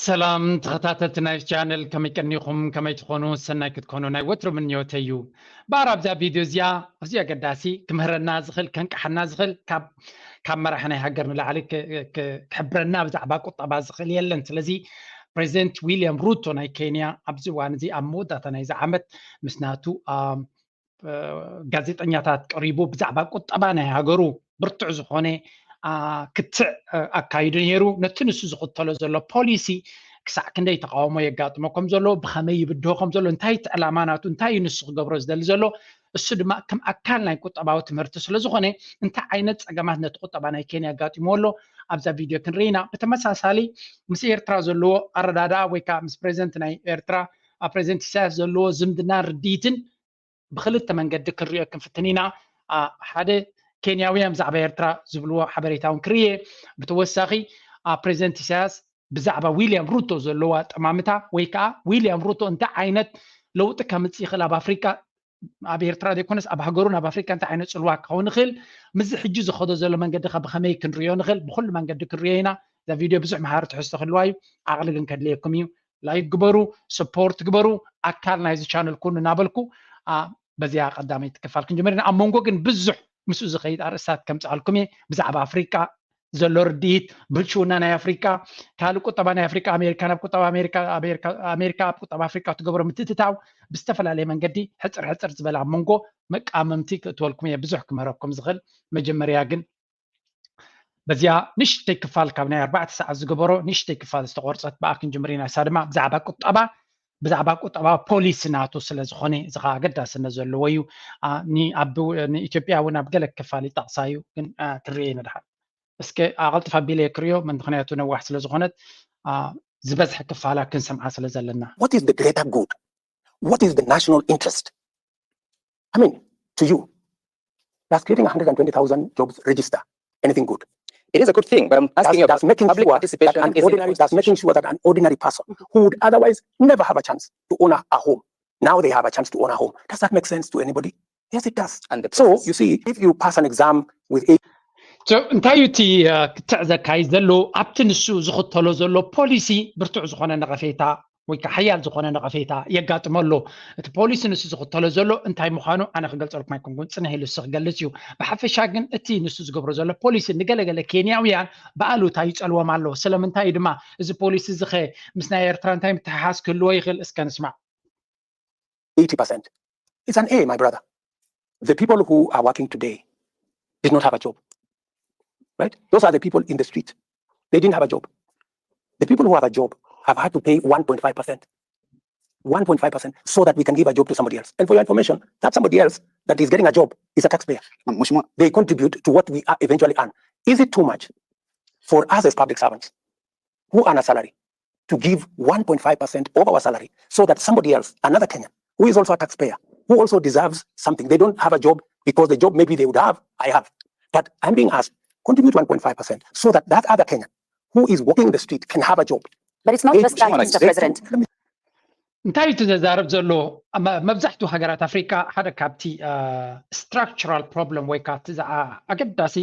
ሰላም ተኸታተልቲ ናይ ቻነል፣ ከመይ ቀኒኹም? ከመይ ትኾኑ? ሰናይ ክትኮኑ ናይ ወትሩ ምንዮተይ እዩ። እምበኣር ኣብዛ ቪድዮ እዚኣ ኣዝዩ ኣገዳሲ፣ ክምህረና ዝኽእል፣ ከንቅሓና ዝኽእል፣ ካብ ካብ መራሒ ናይ ሃገር ንላዕሊ ክ- ክ- ክሕብረና ብዛዕባ ቁጠባ ዝኽእል የለን። ስለዚ ፕሬዚደንት ዊልያም ሩቶ ናይ ኬንያ ኣብዚ እዋን እዚ ኣብ መወዳእታ ናይዚ ዓመት ምስ ናቱ ኣ፣ እ፣ ጋዜጠኛታት ቀሪቡ ብዛዕባ ቁጠባ ናይ ሃገሩ ብርቱዕ ዝኾነ ኣ፣ ክትዕ እ፣ ኣካይዱ ነይሩ። ነቲ ንሱ ዝኽተሎ ዘሎ ፖሊሲ ክሳዕ ክንደይ ተቃውሞ የጋጥሞ ከም ዘሎ፣ ብኸመይ ይብድሆ ከም ዘሎ፣ እንታይ እቲ ዕላማ ናቱ፣ እንታይ እዩ ንሱ ክገብሮ ዝደሊ ዘሎ፣ እሱ ድማ ከም ኣካል ናይ ቁጠባዊ ትምህርቲ ስለ ዝኾነ እንታይ ዓይነት ጸገማት ነቲ ቁጠባ ናይ ኬንያ ኣጋጢሞ ኣሎ ኣብዛ ቪድዮ ክንርኢ ኢና። ብተመሳሳሊ ምስ ኤርትራ ዘለዎ ኣረዳድኣ ወይ ከዓ ምስ ፕሬዚደንት ናይ ኤርትራ ፕሬዚደንት ኢሳያስ ዘለዎ ዝምድና ርድኢትን ብክልተ መንገዲ ክንሪኦ ክንፍትን ኢና። ሓደ ኬንያውያን ብዛዕባ ኤርትራ ዝብልዎ ሓበሬታ እውን ክርየ። ብተወሳኺ ፕሬዚደንት ኢሳያስ ብዛዕባ ዊልያም ሩቶ ዘለዎ ኣጠማምታ ወይ ከዓ ዊልያም ሩቶ እንታይ ዓይነት ለውጢ ከምፅእ ይኽእል ኣብ ኣፍሪካ፣ ኣብ ኤርትራ ዘይኮነስ ኣብ ሃገሩን ኣብ ኣፍሪካ እንታይ ዓይነት ፅልዋ ክኸውን ይኽእል፣ ምስዚ ሕጂ ዝኸዶ ዘሎ መንገዲ ከ ብኸመይ ክንሪዮ ንኽእል? ብኩሉ መንገዲ ክንሪዮ ኢና። እዛ ቪድዮ ብዙሕ መሃሪ ትሕዝቶ ክህልዋ እዩ። ዓቕሊ ግን ከድልየኩም እዩ። ላይክ ግበሩ፣ ሰፖርት ግበሩ፣ ኣካል ናይዚ ቻነል ኩኑ እናበልኩ ኣ፣ በዚኣ ቀዳመይቲ ክፋል ክንጅምር ኢና። ኣብ መንጎ ግን ብዙሕ ምስኡ ዝኸይድ ኣርእስታት ከምፅኣልኩም እየ። ብዛዕባ ኣፍሪቃ ዘሎ ርድኢት፣ ብልሽውና ናይ ኣፍሪቃ፣ ካልእ ቁጠባ ናይ ኣፍሪቃ፣ ኣሜሪካ ናብ ቁጠባ ኣሜሪካ፣ ኣሜሪካ ኣሜሪካ ኣብ ቁጠባ ኣፍሪቃ ትገብሮ ምትእትታው ብዝተፈላለየ መንገዲ ሕፅር ሕፅር ዝበለ ኣብ መንጎ መቃመምቲ ክእትወልኩም እየ። ብዙሕ ክምህረኩም ዝኽእል መጀመርያ ግን በዚኣ ንእሽተይ ክፋል ካብ ናይ ኣርባዕተ ሰዓት ዝገበሮ ንእሽተይ ክፋል ዝተቆርፀት ብኣ ክንጅምር ኢና። እሳ ድማ ብዛዕባ ቁጠባ ብዛዕባ ቁጠባ ፖሊሲ ናቱ ስለ ዝኾነ እዚ ከዓ ኣገዳስነት ዘለዎ እዩ። ኣ፣ ኒ- ኣብ- ንኢትዮጵያ እውን ኣብ ገለ ክፋል ይጠቕሳ እዩ፣ ግን ኣ፣ ክርኤ ንድሓር እስከ ኣቐልጥፍ ኣቢለ ክርዮ ምክንያቱ ነዋሕ ስለ ዝኾነት ኣ፣ ዝበዝሐ ክፋላ ክንሰምዓ ስለ ዘለና። What is the greater good? What is the national interest? I mean, to you, does creating one hundred twenty thousand jobs register anything good? It is a good thing, but I'm Does, asking you does about making public sure that participation an in civic ordinary does making constitution. Sure that an ordinary person who would otherwise never have a chance to own a, a home, now they have a chance to own a home. Does that make sense to anybody? Yes, it does. And the So process. You see, if you pass an exam with a So እንታይ እዩ እቲ እ፣ ክትዕ ዘካይድ ዘሎ? ኣብቲ ንሱ ዝኽተሎ ዘሎ ፖሊሲ ብርቱዕ ዝኾነ ነቐፌታ ወይ ከዓ ሓያል ዝኾነ ነቐፌታ የጋጥሞ ኣሎ። እቲ ፖሊሲ ንሱ ዝኽተሎ ዘሎ እንታይ ምዃኑ ኣነ ክገልፀልኩም ኣይኮንኩን፣ ፅንሕ ኢሉ ንሱ ክገልፅ እዩ። ብሓፈሻ ግን እቲ ንሱ ዝገብሮ ዘሎ ፖሊሲ ንገለገለ ኬንያውያን ብኣሉታ ይፀልዎም ኣሎ። ስለምንታይ እዩ ድማ እዚ ፖሊሲ እዚ ኸ ምስ ናይ ኤርትራ እንታይ ምትሕሓዝ ክህልዎ ይኽእል? እስከ ንስማዕ። eighty percent. It's an A, my brother. The people who are working today did not have a job. Right? Those are the people in the street. They didn't have a job. The people who have a job have had to pay one point five percent. one point five percent so that we can give a job to somebody else. And for your information, that somebody else that is getting a job is a taxpayer. Mheshimiwa, They contribute to what we are eventually earn. Is it too much for us as public servants who earn a salary to give one point five percent of our salary so that somebody else, another Kenyan, who is also a taxpayer, who also deserves something, they don't have a job because the job maybe they would have, I have. But I'm being asked, contribute one point five percent so that that other Kenyan who is walking the street can have a job. But it's not They- just that, Mheshimiwa, Mister they- President. let me- እንታይ እዩ እቲ ዘዛርብ ዘሎ? ኣብ መ- መብዛሕትኡ ሃገራት ኣፍሪካ ሓደ ካብቲ ስትራክቸራል ፕሮብለም ወይ ካብቲ ዝኣ- ኣገዳሲ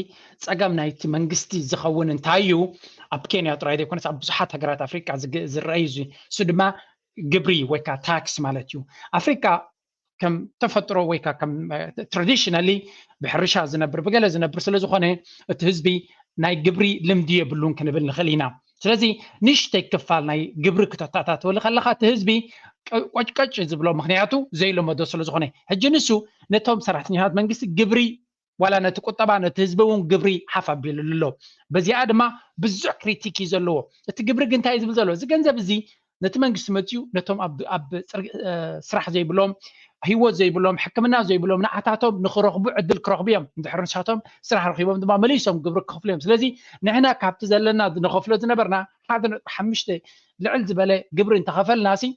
ፀገም ናይቲ መንግስቲ ዝኸውን እንታይ እዩ? ኣብ ኬንያ ጥራይ ዘይኮነስ ኣብ ብዙሓት ሃገራት ኣፍሪካ ዝግ- ዝረኣዩ እዚ እሱ ድማ ግብሪ ወይ ከዓ ታክስ ማለት እዩ። ኣፍሪካ ከም ተፈጥሮ ወይ ከዓ ከም ትራዲሽናሊ ብሕርሻ ዝነብር ብገለ ዝነብር ስለ ዝኾነ እቲ ህዝቢ ናይ ግብሪ ልምዲ የብሉን ክንብል ንኽእል ኢና። ስለዚ ንእሽተይ ክፋል ናይ ግብሪ ክተተኣታተወሉ ከለኻ እቲ ህዝቢ ቀ- ቆጭቀጭ ዝብሎ ምክንያቱ ዘይለመዶ ስለ ዝኾነ። ሕጂ ንሱ ነቶም ሰራሕተኛታት መንግስቲ ግብሪ ዋላ ነቲ ቁጠባ ነቲ ህዝቢ እውን ግብሪ ሓፍ ኣቢሉሉ ኣሎ። በዚኣ ድማ ብዙሕ ክሪቲክ እዩ ዘለዎ። እቲ ግብሪ ግን እንታይ እዩ ዝብል ዘሎ? እዚ ገንዘብ እዚ ነቲ መንግስቲ መፅኡ ነቶም ኣብ ኣብ ፅር- እ፣ ስራሕ ዘይብሎም ህይወት ዘይብሎም ሕክምና ዘይብሎም ንዓታቶም ንክረኽቡ ዕድል ክረኽቡ እዮም። እንድሕር ንሳቶም ስራሕ ረኺቦም ድማ መሊሶም ግብሪ ክኸፍሉ እዮም። ስለዚ ንሕና ካብቲ ዘለና ንኸፍሎ ዝነበርና ሓደ ነጥቢ ሓሙሽተ ልዕል ዝበለ ግብሪ እንተኸፈልና ሲ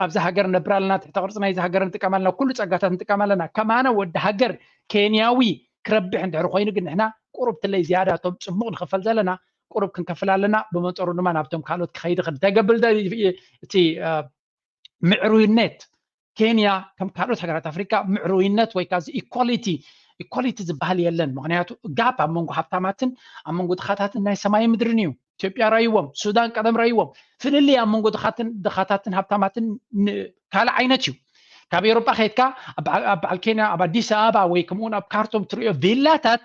ኣብዚ ሃገር ነብር ኣለና፣ ትሕተ ቅርፂ ናይዚ ሃገር ንጥቀም ኣለና፣ ኩሉ ፀጋታት ንጥቀም ኣለና። ከማነ ወዲ ሃገር ኬንያዊ ክረብሕ እንድሕር ኮይኑ ግን ንሕና ቁሩብ ትለይ ዝያዳ እቶም ፅቡቕ ንኸፈል ዘለና ቁሩብ ክንከፍል ኣለና። ብመንፀሩ ድማ ናብቶም ካልኦት ክኸይድ ይኽእል። እንታይ ገብር ደ- እቲ እ፣ ምዕሩይነት ኬንያ ከም ካልኦት ሃገራት ኣፍሪካ ምዕሩይነት ወይ ከዓ ኢኳሊቲ ኢኳሊቲ ዝበሃል የለን። ምክንያቱ ጋፕ ኣብ መንጎ ሃብታማትን ኣብ መንጎ ድኻታትን ናይ ሰማይ ምድርን እዩ። ኢትዮጵያ ራይዎም፣ ሱዳን ቀደም ራይዎም። ፍልልይ ኣብ መንጎ ድኻትን ድኻታትን ሃብታማትን ካልእ ዓይነት እዩ። ካብ ኤሮጳ ከይድካ ኣብ በዓል ኬንያ ኣብ ኣዲስ ኣበባ ወይ ከምኡውን ኣብ ካርቶም ትሪኦ ቪላታት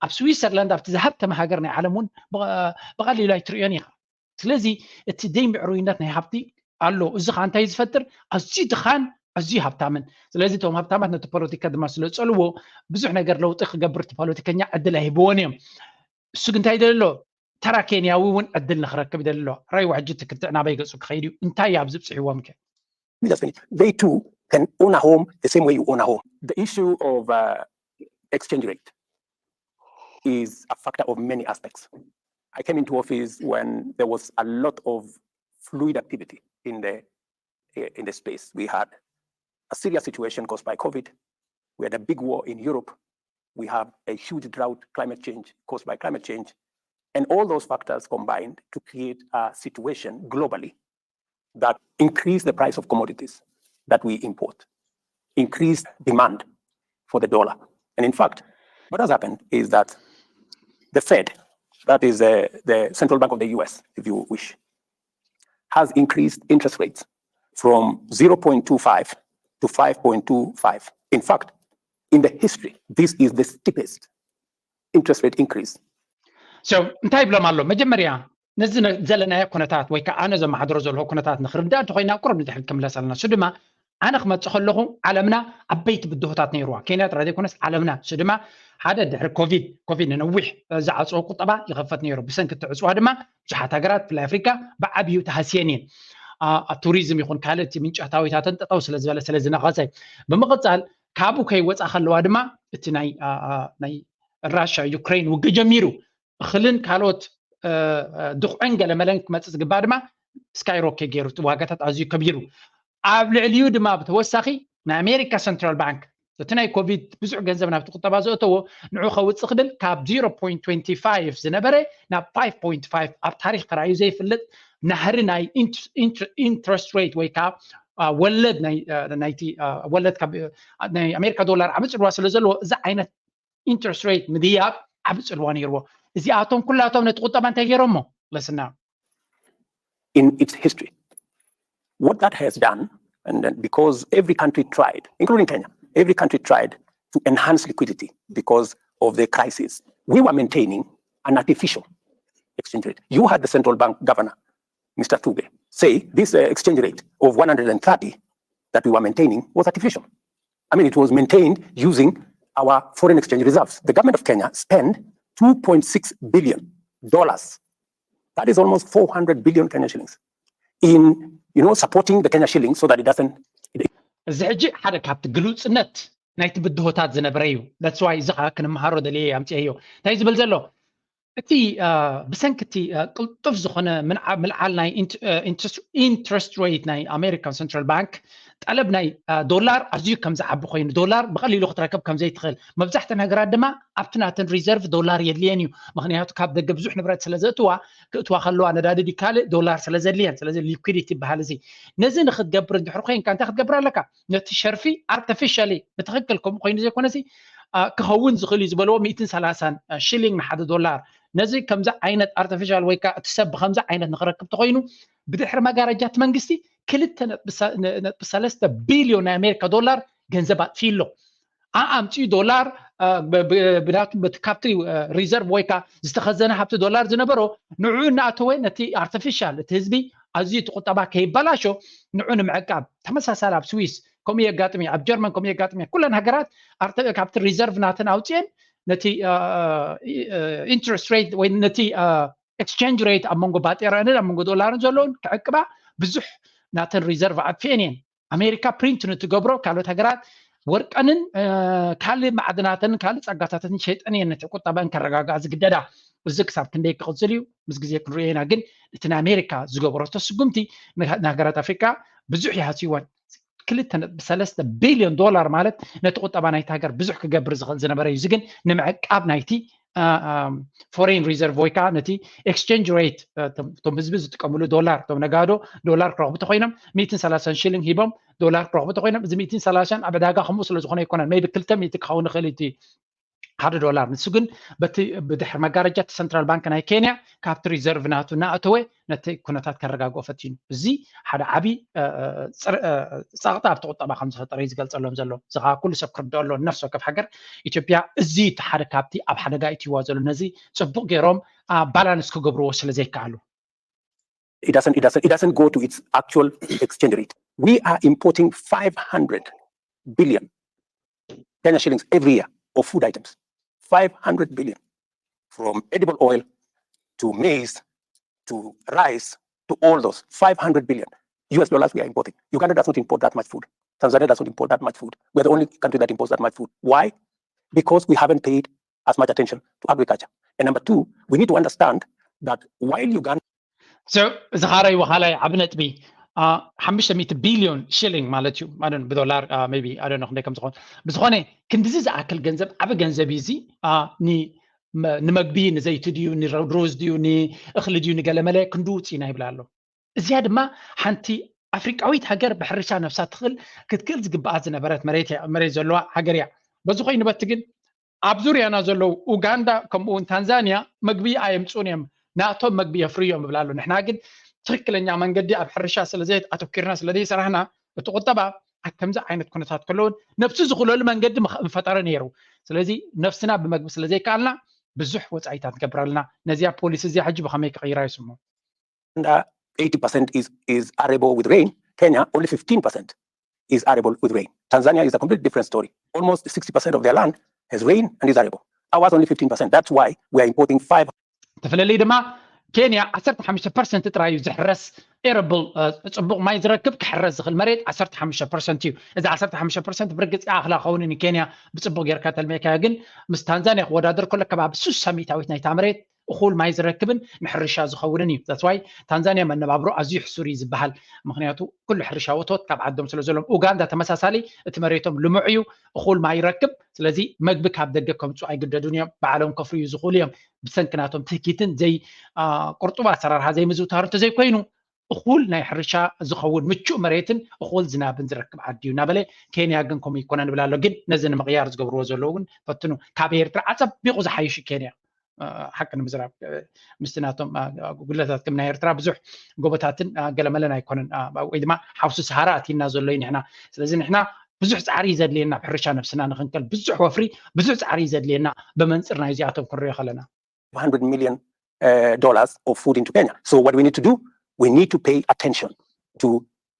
ኣብ ስዊሰርላንድ ኣብቲ ዝሃብተመ ሃገር ናይ ዓለም እውን ብቐሊሉ ኣይትሪኦን ኢኻ። ስለዚ እቲ ደይ ምዕሩይነት ናይ ሃብቲ ኣሎ። እዚ ከዓ እንታይ ዝፈጥር? ኣዝዩ ድኻን ኣዝዩ ሃብታምን። ስለዚ እቶም ሃብታማት ነቲ ፖለቲካ ድማ ስለ ዝፀልዎ ብዙሕ ነገር ለውጢ ክገብር እቲ ፖለቲከኛ ዕድል ኣይህብዎን እዮም። እሱ ግን እንታይ ይደሊ ኣሎ? ተራ ኬንያዊ እውን ዕድል ንክረክብ ይደሊ ኣሎ። ራይዋ ሕጂ እቲ ክትዕ ናበይ ገፁ ክኸይድ እዩ? እንታይ እዩ ኣብዚ ብፅሒዎም ከ? They too can own a home the same way you own a home. The issue of uh, exchange rate is a factor of many aspects. I came into office when there was a lot of fluid activity in the in the space. We had a serious situation caused by COVID. We had a big war in Europe. We have a huge drought, climate change caused by climate change. And all those factors combined to create a situation globally that increase the price of commodities that we import, increase demand for the dollar. And in fact, what has happened is that the Fed, that is the, the central bank of the U S, if you wish, has increased interest rates from zero point two five to five point two five. In fact, in the history, this is the steepest interest rate increase. So እንታይ ይብሎም ኣሎ? መጀመርያ ነዚ ዘለናዮ ኩነታት ወይ ከዓ ኣነ ዘመሓድሮ ዘለኹ ኩነታት ንክርዳእ እንተኮይና ቁሩብ ንድሕሪት ክምለስ ኣለና። እሱ ድማ ኣነ ክመፅእ ከለኹ ዓለምና ዓበይቲ ብድሆታት ነይርዋ። ኬንያ ጥራይ ዘይኮነስ ዓለምና። እሱ ድማ ሓደ ድሕሪ ኮቪድ ኮቪድ ንነዊሕ ዝዓፅዎ ቁጠባ ይኸፈት ነይሩ። ብሰንኪ እቲ ዕፅዋ ድማ ብዙሓት ሃገራት ብፍላይ ኣፍሪካ ብዓብዩ ተሃስየን እየን። ኣብ ቱሪዝም ይኹን ካልእ እቲ ምንጫታዊታተን ጠጠው ስለዝበለ ስለዝነቐፀ ብምቕፃል ካብኡ ከይወፃ ከለዋ ድማ እቲ ናይ ናይ ራሻ ዩክሬን ውግእ ጀሚሩ እኽልን ካልኦት ድኹዕን ገለመለን ክመፅእ ዝግባእ ድማ ስካይሮኬ ገይሩ እቲ ዋጋታት ኣዝዩ ከቢሩ ኣብ ልዕሊኡ ድማ ብተወሳኺ ናይ ኣሜሪካ ሰንትራል ባንክ እቲ ናይ ኮቪድ ብዙሕ ገንዘብ ናብቲ ቁጠባ ዘእተዎ ንዑ ከውፅእ ክብል ካብ zero point twenty five ዝነበረ ናብ five point five ኣብ ታሪክ ተራእዩ ዘይፍልጥ ናህሪ ናይ ኢንትረስት ሬት ወይ ከዓ ወለድ ናይቲ ወለድ ናይ ኣሜሪካ ዶላር ዓቢ ፅልዋ ስለ ዘለዎ እዚ ዓይነት ኢንትረስት ሬት ምድያብ ዓቢ ፅልዋ ነይርዎ። እዚኣቶም ኩላቶም ነቲ ቁጠባ እንታይ ገይሮሞ? ለስና in its history. What that has done, and then because every country tried, including Kenya, every country tried to enhance liquidity because of the crisis. We were maintaining an artificial exchange rate. You had the central bank governor, Mister Tuge, say this uh, exchange rate of one hundred thirty that we were maintaining was artificial. I mean, it was maintained using our foreign exchange reserves. The government of Kenya spent two point six billion dollars. That is almost four hundred billion Kenya shillings in, you know, supporting the Kenya shilling so that it doesn't. እዚ ሕጂ ሓደ ካብቲ ግሉፅነት ናይቲ ብድሆታት ዝነበረ እዩ። That's why እዚ ከዓ ክንመሃሮ ደልየ ኣምፅኤዮ። እንታይ ዝብል ዘሎ እቲ ብሰንኪ እቲ ቅልጡፍ ዝኾነ ምልዓል ናይ ኢንትረስት ሬት ናይ ኣሜሪካን ሰንትራል ባንክ ጠለብ ናይ ዶላር ኣዝዩ ከም ዝዓቢ ኮይኑ ዶላር ብቐሊሉ ክትረከብ ከም ዘይትኽእል መብዛሕተን ሃገራት ድማ ኣብቲ ናተን ሪዘርቭ ዶላር የድልየን እዩ። ምክንያቱ ካብ ደገ ብዙሕ ንብረት ስለ ዘእትዋ ክእትዋ ከለዋ ነዳዲ ድዩ ካልእ ዶላር ስለ ዘድልየን ስለዚ ሊኩዲቲ ይበሃል። እዚ ነዚ ንክትገብር እንድሕር ኮይንካ እንታይ ክትገብር ኣለካ? ነቲ ሸርፊ ኣርቲፊሻሊ ብትክክል ከምኡ ኮይኑ ዘይኮነሲ ክኸውን ዝኽእል እዩ ዝበለዎ ሚእትን ሰላሳን ሽሊንግ ንሓደ ዶላር ነዚ ከምዚ ዓይነት ኣርቲፊሻል ወይ ከዓ እቲ ሰብ ብከምዚ ዓይነት ንክረክብ ተኮይኑ ብድሕሪ መጋረጃ እቲ መንግስቲ ክልተ ነጥቢ ሰለስተ ቢልዮን ናይ ኣሜሪካ ዶላር ገንዘብ ኣጥፊ ኣሎ። ኣምፅኡ ዶላር ብናቱ ካብቲ ሪዘርቭ ወይ ከዓ ዝተኸዘነ ሃብቲ ዶላር ዝነበሮ ንዑ እናኣተወ ነቲ ኣርቲፊሻል እቲ ህዝቢ ኣዝዩ እቲ ቁጠባ ከይበላሾ ንዑ ንምዕቃብ ተመሳሳሊ ኣብ ስዊስ ከምኡ የጋጥም እዩ ኣብ ጀርመን ከምኡ የጋጥም እዩ ኩለን ሃገራት ካብቲ ሪዘርቭ ናተን ኣውፅኤን ነቲ ኢንትረስት ሬት ወይ ነቲ ኤክስቸንጅ ሬት ኣብ መንጎ ባጤራንን ኣብ መንጎ ዶላርን ዘለውን ክዕቅባ ብዙሕ ናተን ሪዘርቭ ኣጥፊኤን እየን። ኣሜሪካ ፕሪንት ንትገብሮ ካልኦት ሃገራት ወርቀንን ካልእ ማዕድናተንን ካልእ ጸጋታትን ሸይጠን እየን ነቲ ቁጠበን ከረጋግኣ ዝግደዳ። እዚ ክሳብ ክንደይ ክቕጽል እዩ ምስ ግዜ ክንሪኦ ኢና። ግን እቲ ንኣሜሪካ ዝገበረቶ ስጉምቲ ንሃገራት ኣፍሪካ ብዙሕ ይሃስይወን። ክልተ ነጥቢ ሰለስተ ቢልዮን ዶላር ማለት ነቲ ቁጠባ ናይቲ ሃገር ብዙሕ ክገብር ዝኽእል ዝነበረ እዩ። እዚ ግን ንምዕቃብ ናይቲ ፎሬን ሪዘርቭ ወይ ከዓ ነቲ ኤክስቸንጅ ሬት እቶም ህዝቢ ዝጥቀምሉ ዶላር እቶም ነጋዶ ዶላር ክረኽቡ ተኮይኖም ሚእትን ሰላሳን ሽሊንግ ሂቦም ዶላር ክረኽቡ ተኮይኖም እዚ ሚእትን ሰላሳን ኣብ ዕዳጋ ከምኡ ስለ ዝኾነ ኣይኮነን ሜይ ቢ ክልተ ሚእቲ ክኸውን ይኽእል እቲ ሓደ ዶላር። ንሱ ግን በቲ ብድሕሪ መጋረጃ እቲ ሰንትራል ባንክ ናይ ኬንያ ካብቲ ሪዘርቭ ናቱ እናእተወ ነቲ ኩነታት ከረጋግኦ ፈቲኑ። እዚ ሓደ ዓብዪ ፀቕጢ ኣብቲ ቁጠባ ከም ዝፈጠረ እዩ ዝገልፀሎም ዘሎ። እዚ ከዓ ኩሉ ሰብ ክርድኦ ኣለዎ። ነፍሲ ወከፍ ሃገር ኢትዮጵያ እዚ እቲ ሓደ ካብቲ ኣብ ሓደጋ እትይዋ ዘሎ ነዚ ፅቡቕ ገይሮም ባላንስ ክገብርዎ ስለ ዘይከኣሉ it doesn't, it doesn't, it doesn't go to its actual exchange rate. We are importing five hundred billion Kenya shillings every year of food items. five hundred billion, from edible oil to maize to rice to all those, five hundred billion U S dollars we are importing. Uganda does not import that much food. Tanzania does not import that much food. We're the only country that imports that much food. Why? Because we haven't paid as much attention to agriculture. And number two, we need to understand that while Uganda እዚ ኻራይ ወኻላይ ዓብ ነጥቢ ሓሙሽተ ሚእቲ ቢልዮን ሽሊንግ ማለት እዩ። ብዶላር ቢ ኣደነ ክንደይ ከም ዝኾን ብዝኾነ ክንድዚ ዝኣክል ገንዘብ ዓብ ገንዘብ እዩ። እዚ ንመግቢ ንዘይቲ ድዩ ንሩዝ ድዩ ንእኽሊ ድዩ ንገለመለ ክንድውፅ ኢና ይብል ኣሎ። እዚኣ ድማ ሓንቲ ኣፍሪቃዊት ሃገር ብሕርሻ ነብሳ ትኽእል ክትክእል ዝግብኣ ዝነበረት መሬት ዘለዋ ሃገር እያ። በዚ ኮይኑ በቲ ግን ኣብ ዙርያና ዘለዉ ኡጋንዳ ከምኡ እውን ታንዛንያ መግቢ ኣየምፅኡን እዮም፣ ናቶም መግቢ የፍርዮም ይብል ኣሎ። ንሕና ግን ትኽክለኛ መንገዲ ኣብ ሕርሻ ስለዘየት ኣተኪርና ስለዘይሰራሕና እቲ ቁጠባ ኣብ ከምዚ ዓይነት ኩነታት ከለውን ነብሱ ዝኽለሉ መንገዲ ምፈጠረ ነይሩ። ስለዚ ነብስና ብመግቢ ስለዘይከኣልና ብዙሕ ወፃኢታት ንገብር ኣለና። ነዚኣ ፖሊሲ እዚኣ ሕጂ ብኸመይ ክቕይራ ይስሙ? Uganda eighty percent is, is arable with rain. Kenya only fifteen percent is arable with rain. Tanzania is a completely different story. Almost sixty percent of their land has rain and is arable. Ours only fifteen percent. That's why we are importing five. ተፈለለይ ድማ ኬንያ ዓሰርተ ሓሙሽተ ፐርሰንት ጥራይ እዩ ዝሕረስ ኤረብል ጽቡቕ ማይ ዝረክብ ክሕረስ ዝኽእል መሬት ዓሰርተ ሓሙሽተ ፐርሰንት እዩ። እዚ ዓሰርተ ሓሙሽተ ፐርሰንት ብርግጽ ኣኽላ ኸውን ንኬንያ ብጽቡቕ ጌርካ ተልሜካዮ ግን ምስ ታንዛንያ ክወዳደር ከሎ ከባቢ ሱሳ ሚእታዊት ናይታ መሬት እኹል ማይ ዝረክብን ንሕርሻ ዝኸውንን እዩ። That's why ታንዛንያ መነባብሮ ኣዝዩ ሕሱር እዩ ዝበሃል። ምክንያቱ ኩሉ ሕርሻ ወቶት ካብ ዓዶም ስለ ዘሎም። ኡጋንዳ ተመሳሳሊ እቲ መሬቶም ልሙዕ እዩ፣ እኹል ማይ ይረክብ። ስለዚ መግቢ ካብ ደገ ከምፁ ኣይግደዱን እዮም፣ ባዕሎም ከፍርዩ ዝኽእሉ እዮም። ብሰንኪ ናቶም ትህኪትን ዘይ ቁርጡብ ኣሰራርሓ ዘይምዝውታሩ እንተዘይኮይኑ እኹል ናይ ሕርሻ ዝኸውን ምቹእ መሬትን እኹል ዝናብን ዝረክብ ዓዲ እዩ እናበለ ኬንያ ግን ከምኡ ይኮነን ይብል ኣሎ። ግን ነዚ ንምቕያር ዝገብርዎ ዘለዉ እውን ፈትኑ። ካብ ኤርትራ ኣጸቢቑ ዝሓይሽ ኬንያ ሓቂ ንምዝራብ ምስቲ ናቶም ጉድለታት ከም ናይ ኤርትራ ብዙሕ ጎቦታትን ገለመለን ኣይኮነን ወይ ድማ ሓውሲ ሰሃራ ኣቲና ዘሎ እዩ። ንሕና ስለዚ ንሕና ብዙሕ ፃዕሪ እዩ ዘድልየና ኣብ ሕርሻ ነብስና ንክንከል ብዙሕ ወፍሪ ብዙሕ ፃዕሪ እዩ ዘድልየና ብመንፅር ናይዚኣቶም ክንሪኦ ከለና hundred million uh, dollars of food into Kenya. So what we need to do, we need to pay attention to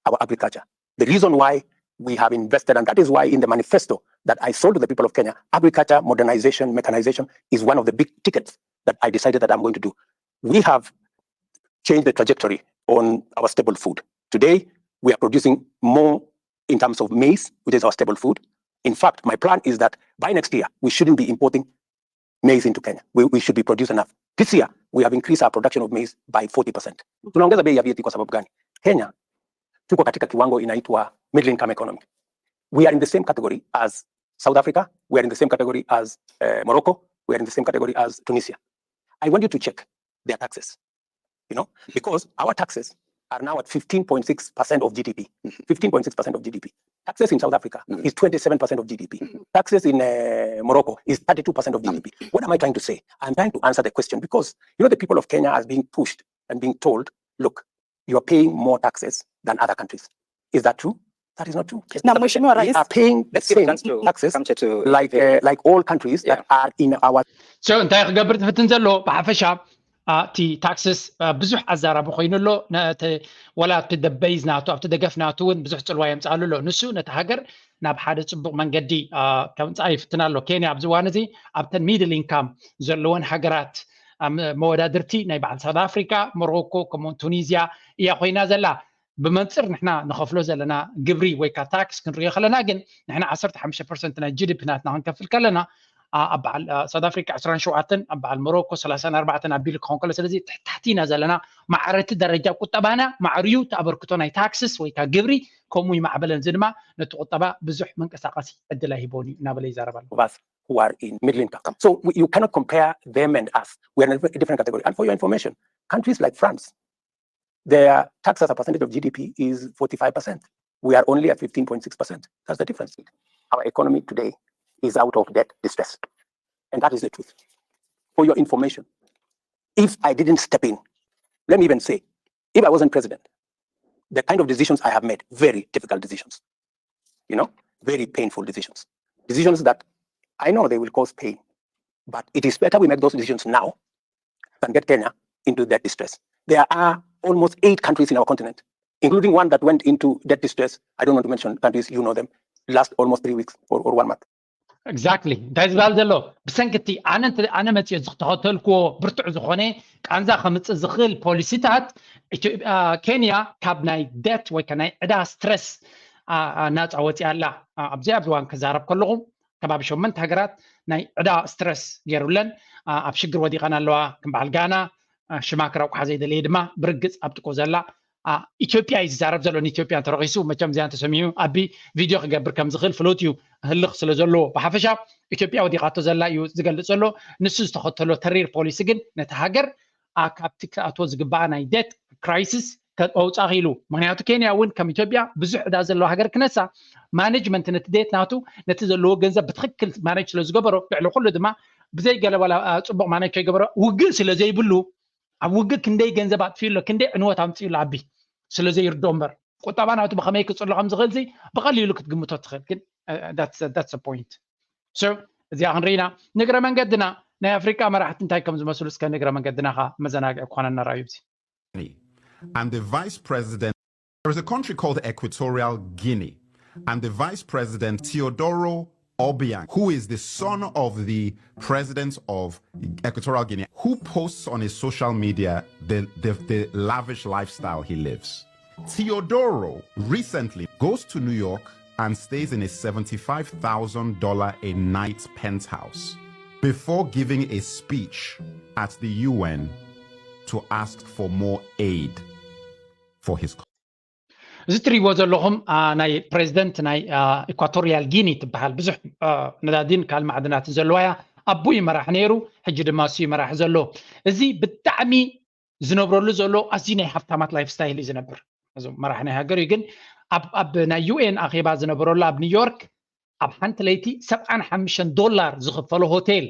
our agriculture. The reason why we have invested, and that is why in the manifesto that I sold to the people of Kenya, agriculture modernization, mechanization is one of the big tickets that I decided that I'm going to do. We have changed the trajectory on our staple food. Today, we are producing more in terms of maize, which is our staple food. In fact, my plan is that by next year, we shouldn't be importing maize into Kenya. We, we should be producing enough. This year, we have increased our production of maize by forty percent. Tunaongeza bei ya V A T kwa sababu gani? Kenya tuko katika kiwango inaitwa middle income economy. We are in the same category as South Africa, we are in the same category as uh, Morocco, we are in the same category as Tunisia. I want you to check their taxes, you know, because our taxes are now at fifteen point six percent of G D P. fifteen point six percent of G D P. Taxes in South Africa is twenty-seven percent of G D P. Taxes in uh, Morocco is thirty-two percent of G D P. What am I trying to say? I'm trying to answer the question because, you know, the people of Kenya are being pushed and being told, look, you are paying more taxes than other countries. Is that true? That is not true. Now, Mheshimiwa Rais, are paying the same taxes like, uh, like all countries yeah. that are in our. So እንታይ ክገብር ትፍትን ዘሎ ብሓፈሻ እቲ ታክስስ ብዙሕ ኣዛራቢ ኮይኑ ኣሎ። ወላ ኣብቲ ደበይዝ ናቱ ኣብቲ ደገፍ ናቱ እውን ብዙሕ ፅልዋ የምፅኣሉ ኣሎ። ንሱ ነቲ ሃገር ናብ ሓደ ፅቡቕ መንገዲ ከምፅኣ ይፍትን ኣሎ። ኬንያ ኣብዚ እዋን እዚ ኣብተን ሚድል ኢንካም ዘለወን ሃገራት መወዳድርቲ ናይ በዓል ሳውት ኣፍሪካ፣ ሞሮኮ ከምኡውን ቱኒዝያ እያ ኮይና ዘላ። ብመንፅር ንሕና ንኸፍሎ ዘለና ግብሪ ወይ ከዓ ታክስ ክንሪኦ ከለና ግን ንሕና ዓሰርተ ሓሙሽተ ፐርሰንት ናይ ጂ ዲ ፒ ናትና ክንከፍል ከለና ኣብ በዓል ሳውት ኣፍሪካ ዕስራን ሸውዓተን ኣብ በዓል ሞሮኮ ሰላሳን ኣርባዕተን ኣቢሉ ክኸውን ከሎ ስለዚ ትሕታሕቲ ኢና ዘለና። ማዕረቲ ደረጃ ቁጠባና ማዕርዩ ተኣበርክቶ ናይ ታክስስ ወይ ከዓ ግብሪ ከምኡ ይማዕበለን። እዚ ድማ ነቲ ቁጠባ ብዙሕ መንቀሳቀሲ ዕድል ኣይህቦን እዩ እናበለ ይዛረብ ኣሎ። Who are in middle income. So you cannot compare them and us. We are in a different category. And for your information, countries like France, their tax as a percentage of G D P is forty-five percent. We are only at fifteen point six percent. That's the difference. Our economy today is out of debt distress. And that is the truth. For your information, if I didn't step in, let me even say, if I wasn't president, the kind of decisions I have made, very difficult decisions, you know, very painful decisions, decisions that I know they will cause pain, but it is better we make those decisions now than get Kenya into that distress. There are almost eight countries in our continent, including one that went into debt distress. I don't want to mention countries, you know them, last almost three weeks or, or one month. Exactly እንታይ ዝበሃል ዘሎ ብሰንኪ እቲ ኣነ ኣነ መፅኦ ዝተኸተልክዎ ብርቱዕ ዝኾነ ቃንዛ ከምፅእ ዝኽእል ፖሊሲታት ኬንያ ካብ ናይ ደት ወይ ናይ ዕዳ ስትረስ ናፃ ወፂኣ ኣላ። ኣብዚ ኣብዚ እዋን ክዛረብ ከለኹ ከባቢ ሸመንተ ሃገራት ናይ ዕዳ ስትረስ ገይሩለን ኣብ ሽግር ወዲቐን ኣለዋ። ከም በዓል ጋና ሽማ ክረቁሓ ዘይደለየ ድማ ብርግፅ ኣብ ጥቆ ዘላ ኢትዮጵያ እዩ ዝዛረብ ዘሎ። ንኢትዮጵያ እንተረኺሱ መቸም እዚኣ እንተሰሚዑ ኣቢ ቪድዮ ክገብር ከም ዝኽእል ፍሉጥ እዩ ህልኽ ስለ ዘለዎ ብሓፈሻ ኢትዮጵያ ወዲቓቶ ዘላ እዩ ዝገልፅ ዘሎ። ንሱ ዝተኸተሎ ተሪር ፖሊሲ ግን ነቲ ሃገር ካብቲ ክኣትዎ ዝግባኣ ናይ ደት ክራይሲስ ከውፃ ክኢሉ። ምክንያቱ ኬንያ እውን ከም ኢትዮጵያ ብዙሕ ዕዳ ዘለዋ ሃገር ክነሳ ማኔጅመንት ነቲ ደት ናቱ ነቲ ዘለዎ ገንዘብ ብትክክል ማኔጅ ስለ ዝገበሮ ልዕሊ ኩሉ ድማ ብዘይ ገለ ዋላ ፅቡቅ ማኔጅ ከይገበሮ ውግእ ስለ ዘይብሉ ኣብ ውግእ ክንደይ ገንዘብ ኣጥፊኡ ኣሎ ክንደይ ዕንወት ኣምፅኡ ኣሎ ኣቢ ስለ ዘይርድኦ እምበር ቁጠባ ናቱ ብከመይ ክፅሎ ከም ዝኽእል ብቀሊሉ ክትግምቶ ትኽእል። ግን point እዚኣ ክንርኢና ንግረ መንገድና ናይ ኣፍሪቃ መራሕቲ እንታይ ከም ዝመስሉ እስከ ንግረ መንገድና ካ መዘናግዒ ክኾነና ራእዩ። And the vice president, there is a country called Equatorial Guinea, and the vice president, Teodoro Obiang, who is the son of the president of Equatorial Guinea, who posts on his social media the, the, the lavish lifestyle he lives. Teodoro recently goes to New York and stays in a seventy-five thousand dollars a night penthouse before giving a speech at the U N to ask for more aid for his country. እዚ እትሪእዎ ዘለኹም ናይ ፕሬዚደንት ናይ ኢኳቶሪያል ጊኒ ትበሃል ብዙሕ ነዳዲን ካል ማዕድናትን ዘለዋ እያ። ኣቡ እዩ መራሕ ነይሩ፣ ሕጂ ድማ እሱ እዩ መራሕ ዘሎ። እዚ ብጣዕሚ ዝነብረሉ ዘሎ ኣዝዩ ናይ ሃብታማት ላይፍ ስታይል እዩ ዝነብር። እዞም መራሕ ናይ ሃገር እዩ ግን ኣብ ናይ ዩ ኤን ኣኼባ ዝነበረሉ ኣብ ኒውዮርክ ኣብ ሓንቲ ለይቲ ሰብዓን ሓሙሽተን ዶላር ዝኽፈሎ ሆቴል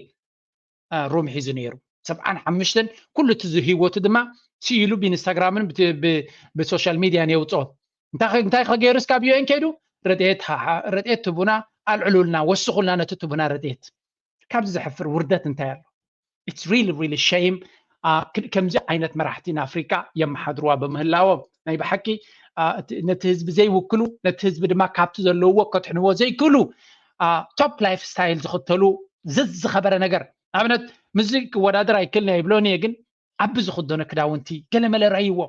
ሩም ሒዙ ነይሩ። ሰብዓን ሓሙሽተን ኩሉ እቲ ህይወቱ ድማ ስኢሉ ብኢንስታግራምን ብሶሻል ሚድያን የውፅኦ። እንታይ ከገይሩ እስካብ ዩ ኤን ከይዱ ረድኤት ትቡና ኣልዕሉልና ወስኹልና ነቲ ትቡና ረድኤት። ካብዚ ዘሕፍር ውርደት እንታይ ኣሎ? It's really really shame። ከምዚ ዓይነት መራሕቲ ንኣፍሪቃ የመሓድርዋ ብምህላዎም ናይ ብሓቂ ነቲ ህዝቢ ዘይውክሉ ነቲ ህዝቢ ድማ ካብቲ ዘለውዎ ከድሕንዎ ዘይክእሉ top life style ዝኽተሉ ዝዝኸበረ ነገር ኣብነት ምስዚ ክወዳደር ኣይክእልን እየ ይብሎን እየ ግን ዓቢ ዝኽደኖ ክዳውንቲ ገለመለ ራይዎ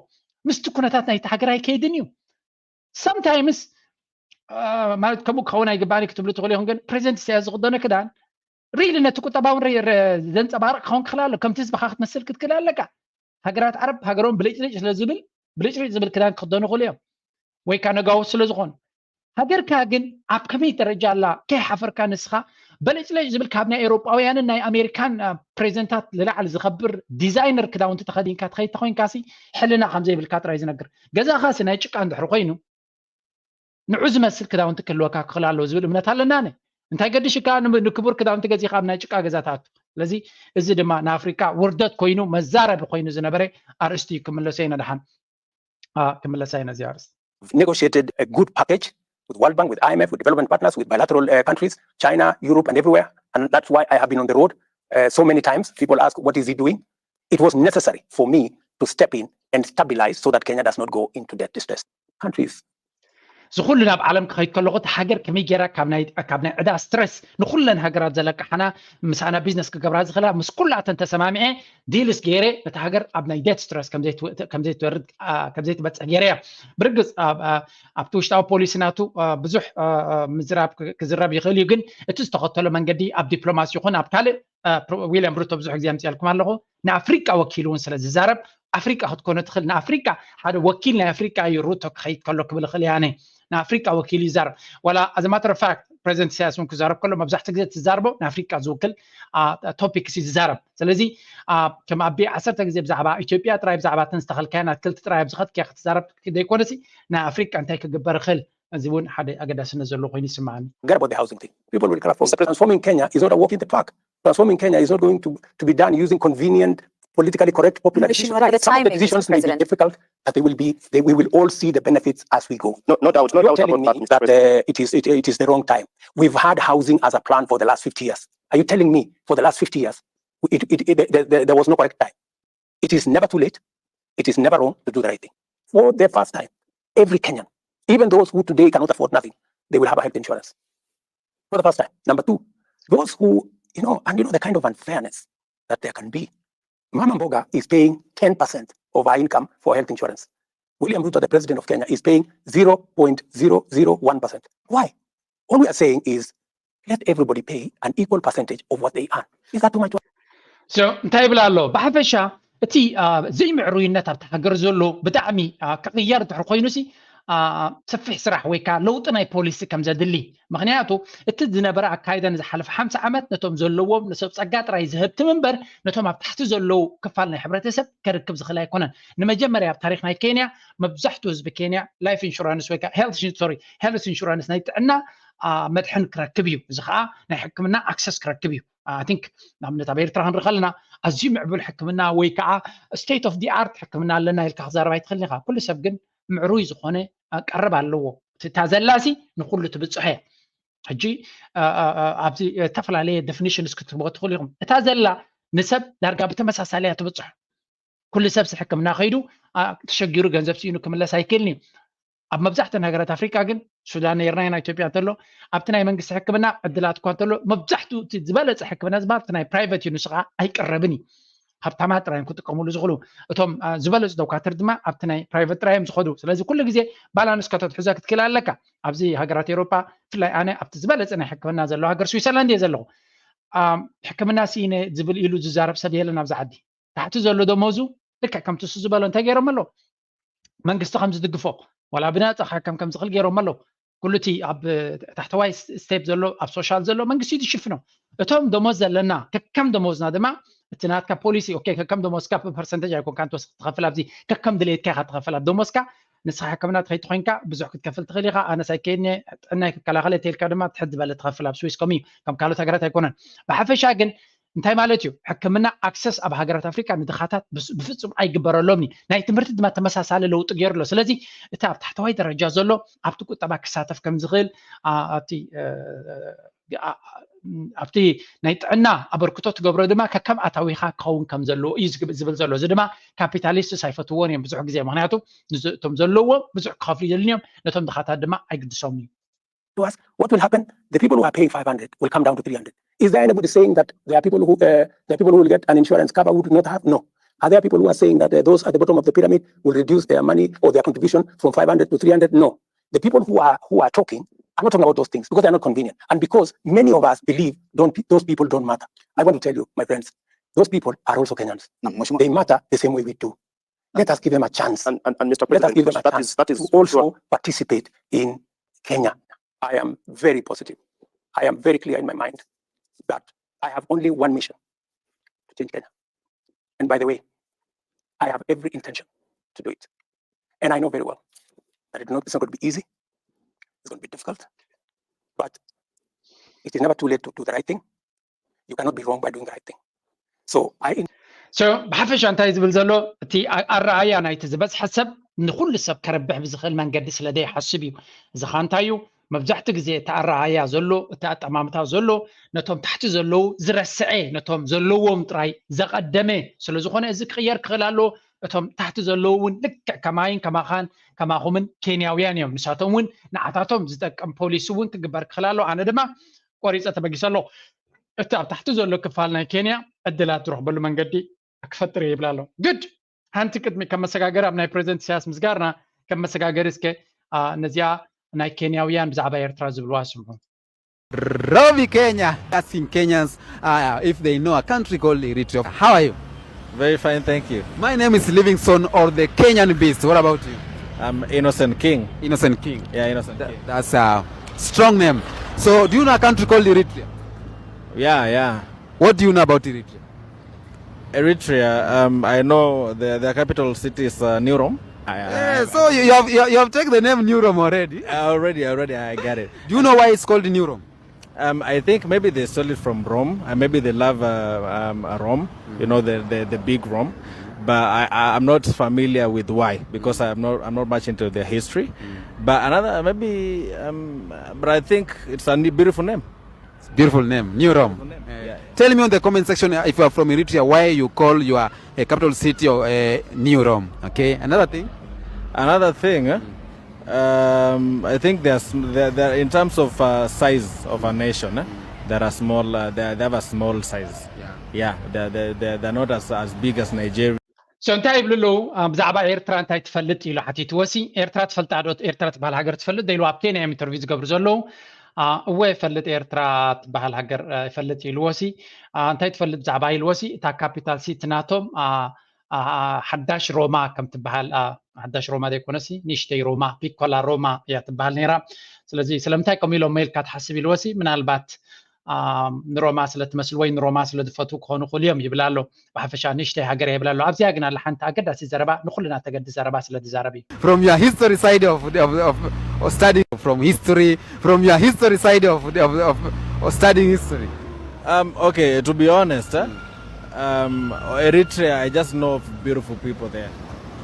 ምስቲ ኩነታት ናይቲ ሃገር ኣይከይድን እዩ። Sometimes ማለት ከምኡ ክኸውን ኣይግባእን ክትብሉ ትኽእሉ ኢኹም ግን ፕሬዚደንት ኢሳያስ ዝኽደኖ ክዳን really ነቲ ቁጠባውን ዘንፀባርቕ ክኸውን ክኽእል ኣሎ። ከምቲ ህዝብኻ ክትመስል ክትክእል ኣለካ። ሃገራት ዓረብ ሃገሮም ብልጭልጭ ስለ ዝብል ብልጭልጭ ዝብል ክዳን ክኽደኑ ይኽእሉ እዮም ወይ ከዓ ነጋውስ ስለ ዝኾኑ ሃገርካ ግን ኣብ ከመይ ደረጃ ኣላ ከይሓፈርካ ንስኻ በልጭልጭ ዝብል ካብ ናይ ኤውሮጳውያንን ናይ ኣሜሪካን ፕሬዚደንታት ንላዕሊ ዝኸብር ዲዛይነር ክዳውንቲ ተኸዲንካ ትኸይድ ተኾይንካሲ ሕልና ከም ዘይብልካ ጥራይ ዝነግር። ገዛኻሲ ናይ ጭቃ እንድሕር ኮይኑ ንዑ ዝመስል ክዳውንቲ ክህልወካ ክኽእል ኣለዎ ዝብል እምነት ኣለና። ኣነ እንታይ ገድሽካ ንክቡር ክዳውንቲ ገዚእካ ኣብ ናይ ጭቃ ገዛ ትኣቱ? ስለዚ እዚ ድማ ንኣፍሪካ ውርደት ኮይኑ መዛረቢ ኮይኑ ዝነበረ ኣርእስቲ እዩ። ክምለሶ ኢና ደሓን ክምለሳ ኢና እዚ ኣርእስቲ። Negotiated a good package with World Bank, with I M F, with development partners, with bilateral uh, countries, China, Europe, and everywhere. And that's why I have been on the road uh, so many times. People ask, what is he doing? It was necessary for me to step in and stabilize so that Kenya does not go into debt distress. Countries. እዚ ኩሉ ናብ ዓለም ክኸይድ ከለኹ እቲ ሃገር ከመይ ገይራ ካብ ናይ ዕዳ ስትረስ ንኩለን ሃገራት ዘለቅሓና ምሳና ቢዝነስ ክገብራ ዝኽእላ ምስ ኩላተን ተሰማሚዐ ዲልስ ገይረ ነቲ ሃገር ኣብ ናይ ዴት ስትረስ ከም ዘይትበፅሕ ገይረ እያ። ብርግፅ ኣብቲ ውሽጣዊ ፖሊሲ ናቱ ብዙሕ ምዝራብ ክዝረብ ይኽእል እዩ፣ ግን እቲ ዝተኸተሎ መንገዲ ኣብ ዲፕሎማሲ ይኹን ኣብ ካልእ ዊልያም ሩቶ ብዙሕ ግዜ ኣምፅኣልኩም ኣለኹ ንኣፍሪቃ ወኪሉ እውን ስለ ዝዛረብ ኣፍሪቃ ክትኮነ ትኽእል ንኣፍሪቃ ሓደ ወኪል ናይ ኣፍሪቃ እዩ ሩቶ ክኸይድ ከሎ ክብል ይኽእል እየ ኣነ ንኣፍሪቃ ወኪሉ ይዛረብ ዋላ as a matter of fact ፕሬዚደንት ኢሳያስ እውን ክዛረብ ከሎ መብዛሕትኡ ግዜ ትዛርቦ ንኣፍሪቃ ዝውክል ቶፒክስ እዩ ዝዛረብ ስለዚ ከም ኣቢ ዓሰርተ ግዜ ብዛዕባ ኢትዮጵያ ጥራይ ብዛዕባ እተን ዝተኸልካየን ኣትክልቲ ጥራይ ኣብ ዝኸድክያ ክትዛረብ ዘይኮነሲ ናይ ኣፍሪቃ እንታይ ክግበር ይኽእል እዚ እውን ሓደ ኣገዳስነት ዘለዎ ኮይኑ ይስምዓኒ። Forget about the housing thing. People will cry for it. Transforming Kenya is not a walk in the park. Transforming Kenya is not going to, to be done using convenient, politically correct, popular decisions. Some of the decisions may be difficult, but they will be, they, we will all see the benefits as we go. No, no doubt, no doubt about that, Mister President. You're telling me that uh, it is, it, it is the wrong time. We've had housing as a plan for the last fifty years. Are you telling me for the last fifty years, it, it, it, there, there, there was no correct time? It is never too late. It is never wrong to do the right thing. For the first time, every Kenyan, even those who today cannot afford nothing, they will have a health insurance. For the first time. Number two, those who, you know, and you know the kind of unfairness that there can be. Mama Mboga is paying ten percent of her income for health insurance. William Ruto, the president of Kenya, is paying zero point zero zero one percent. Why? All we are saying is let everybody pay an equal percentage of what they earn. Is that too much? So እንታይ ይብል ኣሎ? ብሓፈሻ እቲ ዘይምዕሩይነት ኣብቲ ሃገር ዘሎ ብጣዕሚ ክቕየር ድሕር ኮይኑ ሲ ሰፊሕ ስራሕ ወይ ከዓ ለውጢ ናይ ፖሊሲ ከም ዘድሊ። ምክንያቱ እቲ ዝነበረ ኣካይዳ ንዝሓለፈ ሓምሳ ዓመት ነቶም ዘለዎም ንሰብ ፀጋ ጥራይ ዝህብ ትም እምበር ነቶም ኣብ ታሕቲ ዘለዉ ክፋል ናይ ሕብረተሰብ ከርክብ ዝኽእል ኣይኮነን። ንመጀመርያ ኣብ ታሪክ ናይ ኬንያ መብዛሕትኡ ህዝቢ ኬንያ life insurance ወይ ከዓ health sorry health insurance ናይ ጥዕና መድሕን ክረክብ እዩ። እዚ ከዓ ናይ ሕክምና access ክረክብ እዩ። I think ንኣብነት ኣብ ኤርትራ ክንርኢ ከለና ኣዝዩ ምዕቡል ሕክምና ወይ ከዓ state of the art ሕክምና ኣለና ኢልካ ክዛረብ ኣይትኽእልን ኢኻ። ኩሉ ሰብ ግን ምዕሩይ ዝኾነ ቀረብ ኣለዎ። እታ ዘላሲ ንኩሉ ትብፅሖ እያ። ሕጂ ኣብዚ ዝተፈላለየ definitions ክትህብዎ ትኽእሉ ኢኹም። እታ ዘላ ንሰብ ዳርጋ ብተመሳሳሊ እያ ትብፅሖ። ኩሉ ሰብሲ ሕክምና ከይዱ ተሸጊሩ ገንዘብ ስኢኑ ክምለስ ኣይክእልን እዩ። ኣብ መብዛሕትአን ሃገራት ኣፍሪቃ ግን ሱዳን ነርና ኢና ኢትዮጵያ እንተሎ ኣብቲ ናይ መንግስቲ ሕክምና ዕድላት እኳ እንተሎ መብዛሕትኡ እቲ ዝበለፀ ሕክምና ዝበሃል ኣብቲ ናይ private እዩ። ንሱ ከዓ ኣይቅረብን እዩ። ሃብታማት ጥራይ እዮም ክጥቀምሉ ዝኽእሉ። እቶም ዝበለፁ ዶካትር ድማ ኣብቲ ናይ private ጥራይ እዮም ዝኸዱ። ስለዚ ኩሉ ግዜ balance ከተትሕዞ ክትክእል ኣለካ። ኣብዚ ሃገራት ኤውሮጳ ብፍላይ ኣነ ኣብቲ ዝበለፀ ናይ ሕክምና ዘለዎ ሃገር ስዊዘርላንድ እየ ዘለኹ። ሕክምና ስኢነ ዝብል ኢሉ ዝዛረብ ሰብ የለን ኣብዚ ዓዲ። ታሕቲ ዘሎ ደሞዙ ልክዕ ከምቲ እሱ ዝበሎ እንታይ ገይሮም ኣለዉ? መንግስቲ ከም ዝድግፎ ዋላ ብናፃ ክሕከም ከም ዝኽእል ገይሮም ኣለዉ። ኩሉ እቲ ኣብ ታሕተዋይ step ዘሎ ኣብ social ዘሎ መንግስቲ እዩ ዝሽፍኖ። እቶም ደሞዝ ዘለና ከከም ደሞዝና ድማ እቲ ናትካ ፖሊሲ okay ከከም ደሞዝካ ብፐርሰንተጅ ኣይኮንካ ትኸፍል ኣብዚ ከከም ድሌትካ ኢኻ ትኸፍል ኣብ ደሞዝካ ንስኻ ሕክምና ትኸይድ ኮይንካ ብዙሕ ክትከፍል ትኽእል ኢኻ። ኣነስ ኣይከይድን እየ ጥዕናይ ክከላኸል እየ ተልካ ድማ ትሕት ዝበለ ትኸፍል ኣብ ስዊስ ከምኡ እዩ ከም ካልኦት ሃገራት ኣይኮነን። ብሓፈሻ ግን እንታይ ማለት እዩ ሕክምና access ኣብ ሃገራት ኣፍሪካ ንድኻታት ብፍፁም ኣይግበረሎም እዩ። ናይ ትምህርቲ ድማ ተመሳሳሊ ለውጢ ገይሩ ኣሎ። ስለዚ እቲ ኣብ ታሕተዋይ ደረጃ ዘሎ ኣብቲ ቁጠባ ክሳተፍ ከም ዝኽእል ኣብቲ ኣብቲ ናይ ጥዕና ኣበርክቶ ትገብሮ ድማ ከከም ኣታዊኻ ክኸውን ከም ዘለዎ እዩ ዝብል ዘሎ። እዚ ድማ capitalists ኣይፈትዎን እዮም ብዙሕ ግዜ ምክንያቱ እቶም ዘለዎም ብዙሕ ክኸፍሉ ይደልን እዮም ነቶም ድኻታት ድማ ኣይግድሶምን እዩ። To us, what will happen? The people who are paying five hundred will come down to three hundred. Is there anybody saying that there are people who uh, there are people who will get an insurance cover who do not have? No. Are there people who are saying that uh, those at the bottom of the pyramid will reduce their money or their contribution from five hundred to three hundred? No. The people who are who are talking are not talking about those things because they're not convenient and because many of us believe don't those people don't matter. I want to tell you, my friends, those people are also Kenyans. They matter the same way we do. Let us give them a chance. And, and, and Mister President, let us give them a chance that is, that is to also sure. Participate in Kenya. I am very positive. I am very clear in my mind that I have only one mission to change Kenya. And by the way, I have every intention to do it. And I know very well that it's not, it's not going to be easy. It's going to be difficult. But it is never too late to do the right thing. You cannot be wrong by doing the right thing. So I so ብሓፈሻ እንታይ ዝብል ዘሎ እቲ ኣረኣያ ናይቲ ዝበዝሐ ሰብ ንኩሉ ሰብ ከረብሕ ብዝኽእል መንገዲ ስለ ዘይሓስብ እዩ። እዚ ኻ እንታይ እዩ? መብዛሕትኡ ግዜ እቲ ኣረኣያ ዘሎ እቲ ኣጠማምታ ዘሎ ነቶም ታሕቲ ዘለዉ ዝረስዐ ነቶም ዘለዎም ጥራይ ዘቐደመ ስለ ዝኾነ እዚ ክቕየር ክኽእል ኣለዎ። እቶም ታሕቲ ዘለዉ እውን ልክዕ ከማይን ከማኻን ከማኹምን ኬንያውያን እዮም። ንሳቶም እውን ንዓታቶም ዝጠቅም ፖሊሲ እውን ክግበር ክኽእል ኣለዎ። ኣነ ድማ ቆሪፀ ተበጊሰ ኣለኹ። እቲ ኣብ ታሕቲ ዘሎ ክፋል ናይ ኬንያ ዕድላት ዝረኽበሉ መንገዲ ክፈጥር እየ ይብል ኣሎ። ግድ ሓንቲ ቅድሚ ከም መሰጋገሪ ኣብ ናይ ፕሬዚደንት ኢሳያስ ምስጋርና ከም መሰጋገሪ እስከ ነዚኣ ናይ ኬንያውያን ብዛዕባ ኤርትራ ዝብልዋ ስምዑ። Robbie Kenya asking Kenyans uh, if they know a country called Eritrea. How are you? Very fine, thank you. My name is Livingstone or the Kenyan Beast. What about you? I'm Innocent King. Innocent King. Yeah, Innocent King. That's a strong name. So, do you know a country called Eritrea? Yeah, yeah. What do you know about Eritrea? Eritrea, um, I know the, the capital city is uh, New Rome. Yeah, so you, you, have, you, have, you have taken the name New Rome already? Already, already, I got it. Do you know why it's called New Rome? Um, I think maybe they stole it from Rome, and maybe they love uh, um, uh, Rome, you know, the, the, the big Rome. But I, I, I'm not familiar with why, because I'm not, I'm not much into their history. But another, maybe, um, but I think it's a ne- beautiful name. Beautiful name, New Rome. Yeah. Tell me on the comment section if you are from Eritrea, why you call your uh, capital city of uh, New Rome. Okay, another thing. Another thing, eh? Um, I think there's there, there, in terms of uh, size of a nation, eh? There are small. Uh, they, they have a small size. Yeah, they're, they're, they're they're not as, as big as Nigeria. So እንታይ ይብሉ ኣለዉ? ብዛዕባ ኤርትራ እንታይ ትፈልጥ ኢሉ ሓቲትዎ ሲ። ኤርትራ ትፈልጣ ዶ? ኤርትራ ትበሃል ሃገር ትፈልጥ ዶ ኢሉ ኣብ ኬንያ እዮም ኢንተርቪው ዝገብሩ ዘለዉ። እወ ይፈልጥ፣ ኤርትራ ትበሃል ሃገር ይፈልጥ ኢልዎ ሲ። እንታይ ትፈልጥ ብዛዕባ ኢልዎ ሲ። እታ ካፒታል ሲቲ ናቶም ሓዳሽ ሮማ ከም ትበሃል፣ ሓዳሽ ሮማ ዘይኮነሲ ንእሽተይ ሮማ፣ ፒኮላ ሮማ እያ ትበሃል ነይራ። ስለዚ ስለምንታይ ከምኡ ኢሎሞ ኢልካ ትሓስብ ኢልዎ ሲ። ምናልባት ንሮማ ስለ ትመስል ወይ ንሮማ ስለ ዝፈትዉ ክኾኑ ይኽእሉ እዮም ይብል ኣሎ። ብሓፈሻ ንእሽተይ ሃገር እያ ይብል ኣሎ። ኣብዚኣ ግን ኣላ ሓንቲ ኣገዳሲት ዘረባ፣ ንኹልና ተገድስ ዘረባ ስለ ዝዛረብ እዩ። From your history side of, of, of, of studying from history, from your history side of, of, of, of studying history. Um, okay, to be honest, eh, um, Eritrea, I just know of beautiful people there.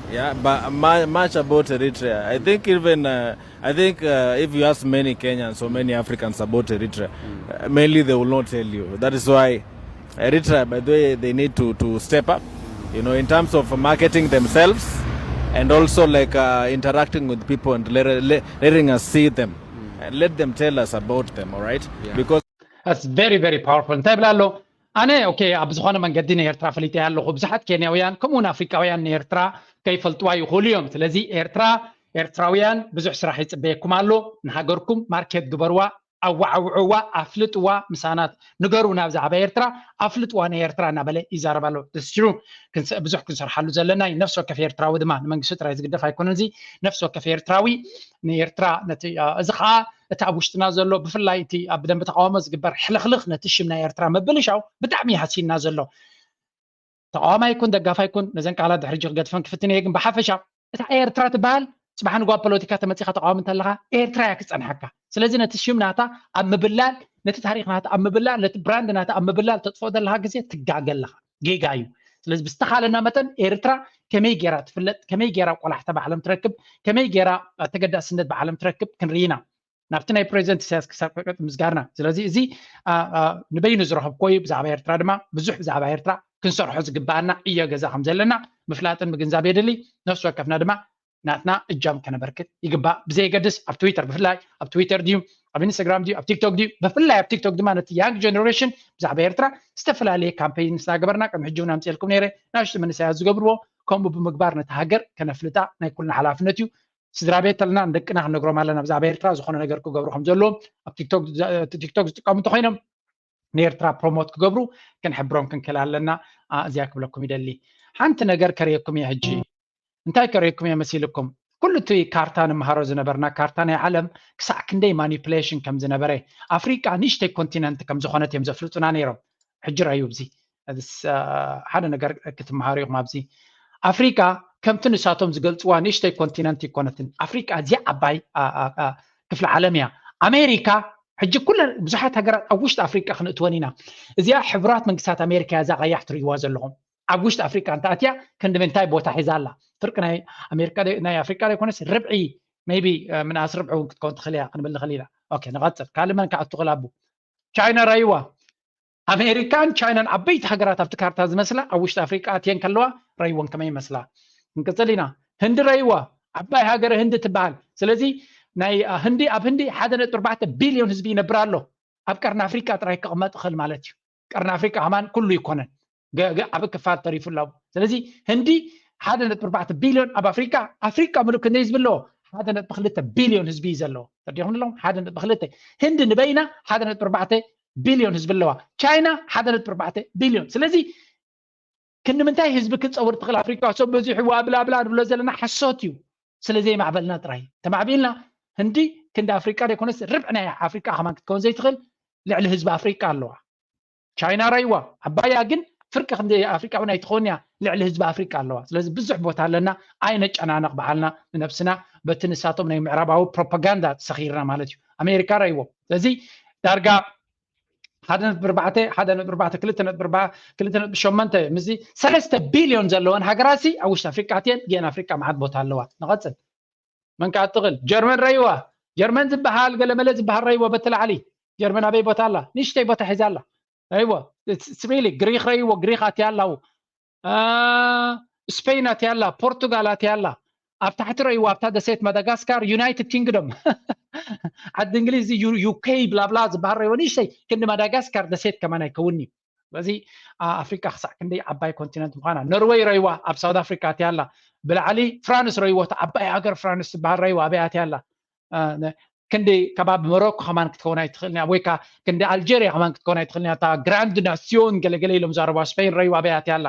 Yeah, but mu- much about Eritrea, I think even uh, I think uh, if you ask many Kenyans or many Africans about Eritrea, uh, mainly they will not tell you. That is why Eritrea, by the way, they need to, to step up, you know, in terms of marketing themselves and also like uh, interacting with people and let, let, letting us see them and let them tell us about them, all right? Because That's very very powerful። እንታይ ይብላ ኣሎ? ኣነ ኦኬ፣ ኣብ ዝኾነ መንገዲ ንኤርትራ ፈሊጠያ ኣለኹ። ብዙሓት ኬንያውያን ከምኡውን ኣፍሪቃውያን ንኤርትራ ከይፈልጥዋ ይኽእሉ እዮም። ስለዚ ኤርትራ፣ ኤርትራውያን ብዙሕ ስራሕ ይጽበየኩም ኣሎ። ንሃገርኩም ማርኬት ግበርዋ፣ ኣወዓውዕዋ፣ ኣፍልጥዋ፣ ምሳና ንገሩና ብዛዕባ ኤርትራ፣ ኣፍልጥዋ ንኤርትራ እናበለ ይዛረብ ኣሎ። That's true። ብዙሕ ክንሰርሓሉ ዘለና እዩ። ነፍሲ ወከፍ ኤርትራዊ ድማ ንመንግስቲ ጥራይ ዝግደፍ ኣይኮነን። እዚ ነፍሲ ወከፍ ኤርትራዊ ንኤርትራ ነቲ እዚ ከዓ እቲ ኣብ ውሽጥና ዘሎ ብፍላይ እቲ ኣብ ደንበ ተቃውሞ ዝግበር ሕልኽልኽ ነቲ ሽም ናይ ኤርትራ ምብልሻው ብጣዕሚ እዩ ሃሲና ዘሎ። ተቃዋማይ ይኩን ደጋፋይ ይኩን ነዘን ቃላት ድሕሪ ሕጂ ክገድፈን ክፍትን እየ፣ ግን ብሓፈሻ እታ ኤርትራ ትበሃል ጽባሕ ንጓ ፖለቲካ ተመጺኻ ተቃዋሚ እንተለኻ ኤርትራ እያ ክጸንሓካ። ስለዚ ነቲ ሽም ናታ ኣብ ምብላል፣ ነቲ ታሪኽ ናታ ኣብ ምብላል፣ ነቲ ብራንድ ናታ ኣብ ምብላል ተጥፍኦ ዘለኻ ግዜ ትጋገ ኣለኻ። ጌጋ እዩ። ስለዚ ብዝተኻለና መጠን ኤርትራ ከመይ ጌራ ትፍለጥ፣ ከመይ ጌራ ቆላሕታ ብዓለም ትረክብ፣ ከመይ ጌራ ተገዳስነት ብዓለም ትረክብ ክንርኢ ኢና። ናብቲ ናይ ፕሬዚደንት ኢሳያስ ክሳብ ክቅጥ ምስጋርና። ስለዚ እዚ ንበይኑ ዝረኸብኮ እዩ። ብዛዕባ ኤርትራ ድማ ብዙሕ ብዛዕባ ኤርትራ ክንሰርሖ ዝግባኣና ዕዮ ገዛ ከም ዘለና ምፍላጥን ምግንዛብ የድሊ። ነፍሲ ወከፍና ድማ ናትና እጃም ከነበርክት ይግባእ። ብዘየገድስ ኣብ ትዊተር ብፍላይ ኣብ ትዊተር ድዩ ኣብ ኢንስታግራም ድዩ ኣብ ቲክቶክ ድዩ ብፍላይ ኣብ ቲክቶክ ድማ ነቲ ያንግ ጀነሬሽን ብዛዕባ ኤርትራ ዝተፈላለየ ካምፔይን ስናገበርና ቅድሚ ሕጂ እውን ኣምፅኤልኩም ነይረ። ናሽቱ መንእሰያት ዝገብርዎ ከምኡ ብምግባር ነቲ ሃገር ከነፍልጣ ናይ ኩልና ሓላፍነት እዩ። ስድራ ቤት ኣለና ንደቅና ክንነግሮም ኣለና ብዛዕባ ኤርትራ ዝኾነ ነገር ክገብሩ ከም ዘለዎም ኣብ ቲክቶክ ዝጥቀሙ እንተኮይኖም ንኤርትራ ፕሮሞት ክገብሩ ክንሕብሮም ክንክእል ኣለና። እዚኣ ክብለኩም ይደሊ። ሓንቲ ነገር ከርእየኩም እየ ሕጂ። እንታይ ከርእየኩም እየ መሲልኩም? ኩሉ እቲ ካርታ ንምሃሮ ዝነበርና ካርታ ናይ ዓለም ክሳዕ ክንደይ ማኒፕሌሽን ከም ዝነበረ፣ ኣፍሪቃ ንእሽተይ ኮንቲነንት ከም ዝኾነት እዮም ዘፍልጡና ነይሮም። ሕጂ ረኣዩ ኣብዚ ሓደ ነገር ክትመሃሩ ኢኹም። ኣብዚ ኣፍሪቃ ከምቲ ንሳቶም ዝገልፅዋ ንእሽተይ ኮንቲነንት ይኮነትን። ኣፍሪቃ እዚኣ ዓባይ ክፍለ ዓለም እያ። ኣሜሪካ ሕጂ ኩለን ብዙሓት ሃገራት ኣብ ውሽጢ ኣፍሪቃ ክንእትወን ኢና። እዚኣ ሕቡራት መንግስታት ኣሜሪካ እያ፣ እዛ ቀያሕ ትርእይዋ ዘለኹም ኣብ ውሽጢ ኣፍሪቃ እንተኣትያ ክንዲ ምንታይ ቦታ ሒዛ ኣላ? ፍርቂ ናይ ኣሜሪካ ናይ ኣፍሪቃ ዘይኮነስ ርብዒ ሜይቢ ምንኣስ ርብዒ እውን ክትከውን ትኽእል እያ ክንብል ንኽእል ኢና። ኦኬ ንቐፅል። ካልእ መን ክኣቱ ክእል ኣቡ? ቻይና ራይዋ። ኣሜሪካን ቻይናን ዓበይቲ ሃገራት ኣብቲ ካርታ ዝመስላ ኣብ ውሽጢ ኣፍሪቃ ኣትየን ከለዋ ረይወን ከመይ ይመስላ? ክንቅፅል ኢና። ህንዲ ረይዋ። ዓባይ ሃገር ህንዲ ትበሃል። ስለዚ ናይ ህንዲ ኣብ ህንዲ ሓደ ነጥቢ ኣርባዕተ ቢልዮን ህዝቢ ይነብር ኣሎ። ኣብ ቀርኒ ኣፍሪቃ ጥራይ ክቕመጥ ይኽእል ማለት እዩ። ቀርኒ ኣፍሪቃ ከማን ኩሉ ይኮነን፣ ገ- ገ- ዓቢ ክፋል ተሪፉ ኣሎ። ስለዚ ህንዲ ሓደ ነጥቢ ኣርባዕተ ቢልዮን ኣብ ኣፍሪቃ፣ ኣፍሪቃ ምሉእ ክንደይ ህዝቢ ኣለዎ? ሓደ ነጥቢ ክልተ ቢልዮን ህዝቢ እዩ ዘለዎ። ተዲኹም ኣለኹም ሓደ ነጥቢ ክልተ። ህንዲ ንበይና ሓደ ነጥቢ ኣርባዕተ ቢልዮን ህዝቢ ኣለዋ። ቻይና ሓደ ነጥቢ ኣርባዕተ ቢልዮን። ስለዚ ክንዲ ምንታይ ህዝቢ ክትፀውር ትኽእል ኣፍሪቃ? ሰብ በዚሕዋ ብላ ብላ ንብሎ ዘለና ሓሶት እዩ። ስለ ዘይማዕበልና ጥራይ ተማዕቢልና ህንዲ ክንዲ ኣፍሪቃ ዘይኮነስ ርብዒ ናይ ኣፍሪቃ ከማን ክትከውን ዘይትኽእል ልዕሊ ህዝቢ ኣፍሪቃ ኣለዋ። ቻይና ራይዋ ዓባያ ግን ፍርቂ ክንዲ ኣፍሪቃ እውን ኣይትኸውን እያ። ልዕሊ ህዝቢ ኣፍሪቃ ኣለዋ። ስለዚ ብዙሕ ቦታ ኣለና። ኣይነጨናነቕ ባዕልና ንነብስና በቲ ንሳቶም ናይ ምዕራባዊ ፕሮፓጋንዳ ተሰኺርና ማለት እዩ። ኣሜሪካ ራይዎ። ስለዚ ዳርጋ ሓደ ነጥቢ ኣርባዕተ ሓደ ነጥቢ ኣርባዕተ ክልተ ነጥቢ ኣርባዕተ ክልተ ነጥቢ ሸሞንተ ምስዚ ሰለስተ ቢልዮን ዘለወን ሃገራት ኣብ ውሽጢ ኣፍሪቃ እተን ጌን ኣፍሪቃ መዓት ቦታ ኣለዋ። ንቐጽል። መን ከኣ ትኽእል ጀርመን ረይዋ። ጀርመን ዝበሃል ገለመለ ዝበሃል ረይዎ በቲ ላዕሊ። ጀርመን ኣበይ ቦታ ኣላ? ንእሽተይ ቦታ ሒዛ ኣላ። ረይዎ። It's really ግሪክ ረይዎ፣ ግሪክ ኣትያ ኣላው። ስፔን ኣትያ ኣላ፣ ፖርቱጋል ኣትያ ኣላ። ኣብ ታሕቲ ረይዎ ኣብታ ደሴት ማዳጋስካር ዩናይትድ ኪንግዶም ዓዲ እንግሊዝ ዩኬ ብላብላ ዝበሃል ረይዎ ንእሽተይ ክንዲ ማዳጋስካር ደሴት ከማን ኣይከውን እዩ። በዚ ኣፍሪቃ ክሳዕ ክንደይ ዓባይ ኮንቲነንት ምዃና ኖርወይ ረይዋ ኣብ ሳውት ኣፍሪካ ኣትያ ኣላ። ብላዕሊ ፍራንስ ረይዎ እታ ዓባይ ሃገር ፍራንስ ዝበሃል ረይዋ ኣበይ ኣትያ ኣላ። ክንዲ ከባቢ ሞሮኮ ከማን ክትከውን ኣይትኽእልን እያ፣ ወይ ከዓ ክንዲ ኣልጀርያ ከማን ክትከውን ኣይትኽእልን እያ። እታ ግራንድ ናሲዮን ገለገለ ኢሎም ዛረባ ስፔን ረይዋ ኣበይ ኣትያ ኣላ።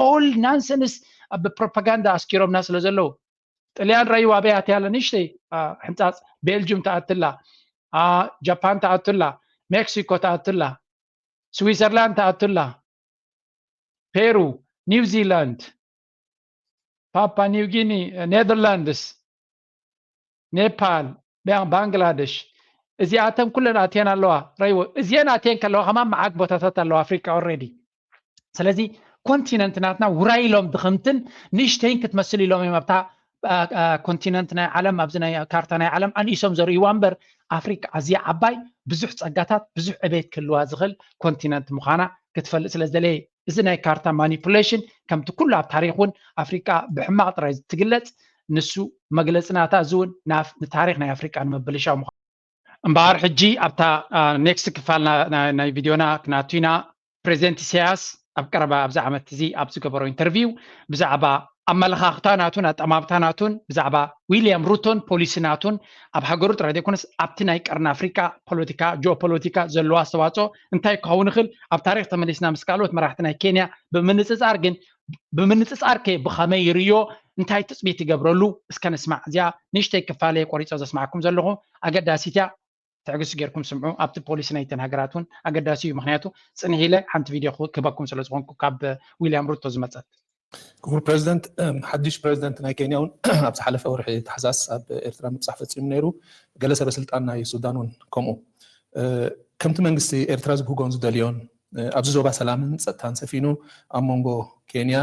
ኦል ናንሰንስ ኣብ ፕሮፓጋንዳ ኣስኪሮምና ስለ ዘለዉ ጥልያን ረይዋ ኣበይ ኣትያ ኣላ። ንእሽተይ ሕንፃፅ ቤልጅም ተኣትላ፣ ጃፓን ተኣትላ፣ ሜክሲኮ ተኣትላ፣ ስዊዘርላንድ ተኣትላ፣ ፔሩ፣ ኒውዚላንድ፣ ፓፓ ኒው ጊኒ፣ ኔዘርላንድስ፣ ኔፓል፣ ባንግላደሽ፣ እዚኣተን ኩለን ኣትየን ኣለዋ። ረይዎ እዚአን ኣትየን ከለዋ ከማን መዓት ቦታታት ኣለዋ ኣፍሪቃ ኦልሬዲ። ስለዚ ኮንቲነንት ናትና ውራይ ኢሎም ድኽምትን ንእሽተይን ክትመስል ኢሎም እዮም ኣብታ ኮንቲነንት ናይ ዓለም ኣብዚ ናይ ካርታ ናይ ዓለም ኣንኢሶም ዘርእይዋ እምበር ኣፍሪቃ ኣዝያ ዓባይ ብዙሕ ጸጋታት ብዙሕ ዕቤት ክህልዋ ዝኽእል ኮንቲነንት ምዃና ክትፈልጥ ስለ ዝደለየ እዚ ናይ ካርታ ማኒፑሌሽን ከምቲ ኩሉ ኣብ ታሪክ እውን ኣፍሪቃ ብሕማቅ ጥራይ ትግለጽ ንሱ መግለጺ ናታ እዚ እውን ንታሪክ ናይ ኣፍሪቃ ንምብልሻው ምዃኑ እምበኣር ሕጂ ኣብታ ኔክስት ክፋል ናይ ቪድዮና ክናቱ ኢና። ፕሬዚደንት ኢሳያስ ኣብ ቀረባ ኣብዚ ዓመት እዚ ኣብ ዝገበሮ ኢንተርቪው ብዛዕባ ኣመለኻኽታ ናቱን ኣጠማምታ ናቱን ብዛዕባ ዊልያም ሩቶን ፖሊሲ ናቱን ኣብ ሃገሩ ጥራይ ዘይኮነስ ኣብቲ ናይ ቀርኒ ኣፍሪቃ ፖለቲካ ጂኦፖለቲካ ዘለዎ ኣስተዋፅኦ እንታይ ክኸውን ይኽእል ኣብ ታሪክ ተመሊስና ምስ ካልኦት መራሕቲ ናይ ኬንያ ብምንፅፃር ግን ብምንፅፃር ከ ብኸመይ ይርዮ እንታይ ትፅቢት ይገብረሉ እስከ ንስማዕ እዚኣ ንእሽተይ ክፋለ ቆሪፆ ዘስማዕኩም ዘለኹ ኣገዳሲት እያ ትዕግስቲ ጌርኩም ስምዑ ኣብቲ ፖሊሲ ናይተን ሃገራት እውን ኣገዳሲ እዩ ምክንያቱ ፅንሕ ኢለ ሓንቲ ቪድዮ ክህበኩም ስለ ዝኾንኩ ካብ ዊልያም ሩቶ ዝመፀት ክቡር ፕሬዚደንት ሓድሽ ፕሬዚደንት ናይ ኬንያ እውን ኣብ ዝሓለፈ ወርሒ ታሕሳስ ኣብ ኤርትራ ምብፃሕ ፈፂሙ ነይሩ ገለ ሰበ ስልጣን ናይ ሱዳን እውን ከምኡ ከምቲ መንግስቲ ኤርትራ ዝብህጎን ዝደልዮን ኣብዚ ዞባ ሰላምን ፀጥታን ሰፊኑ ኣብ መንጎ ኬንያ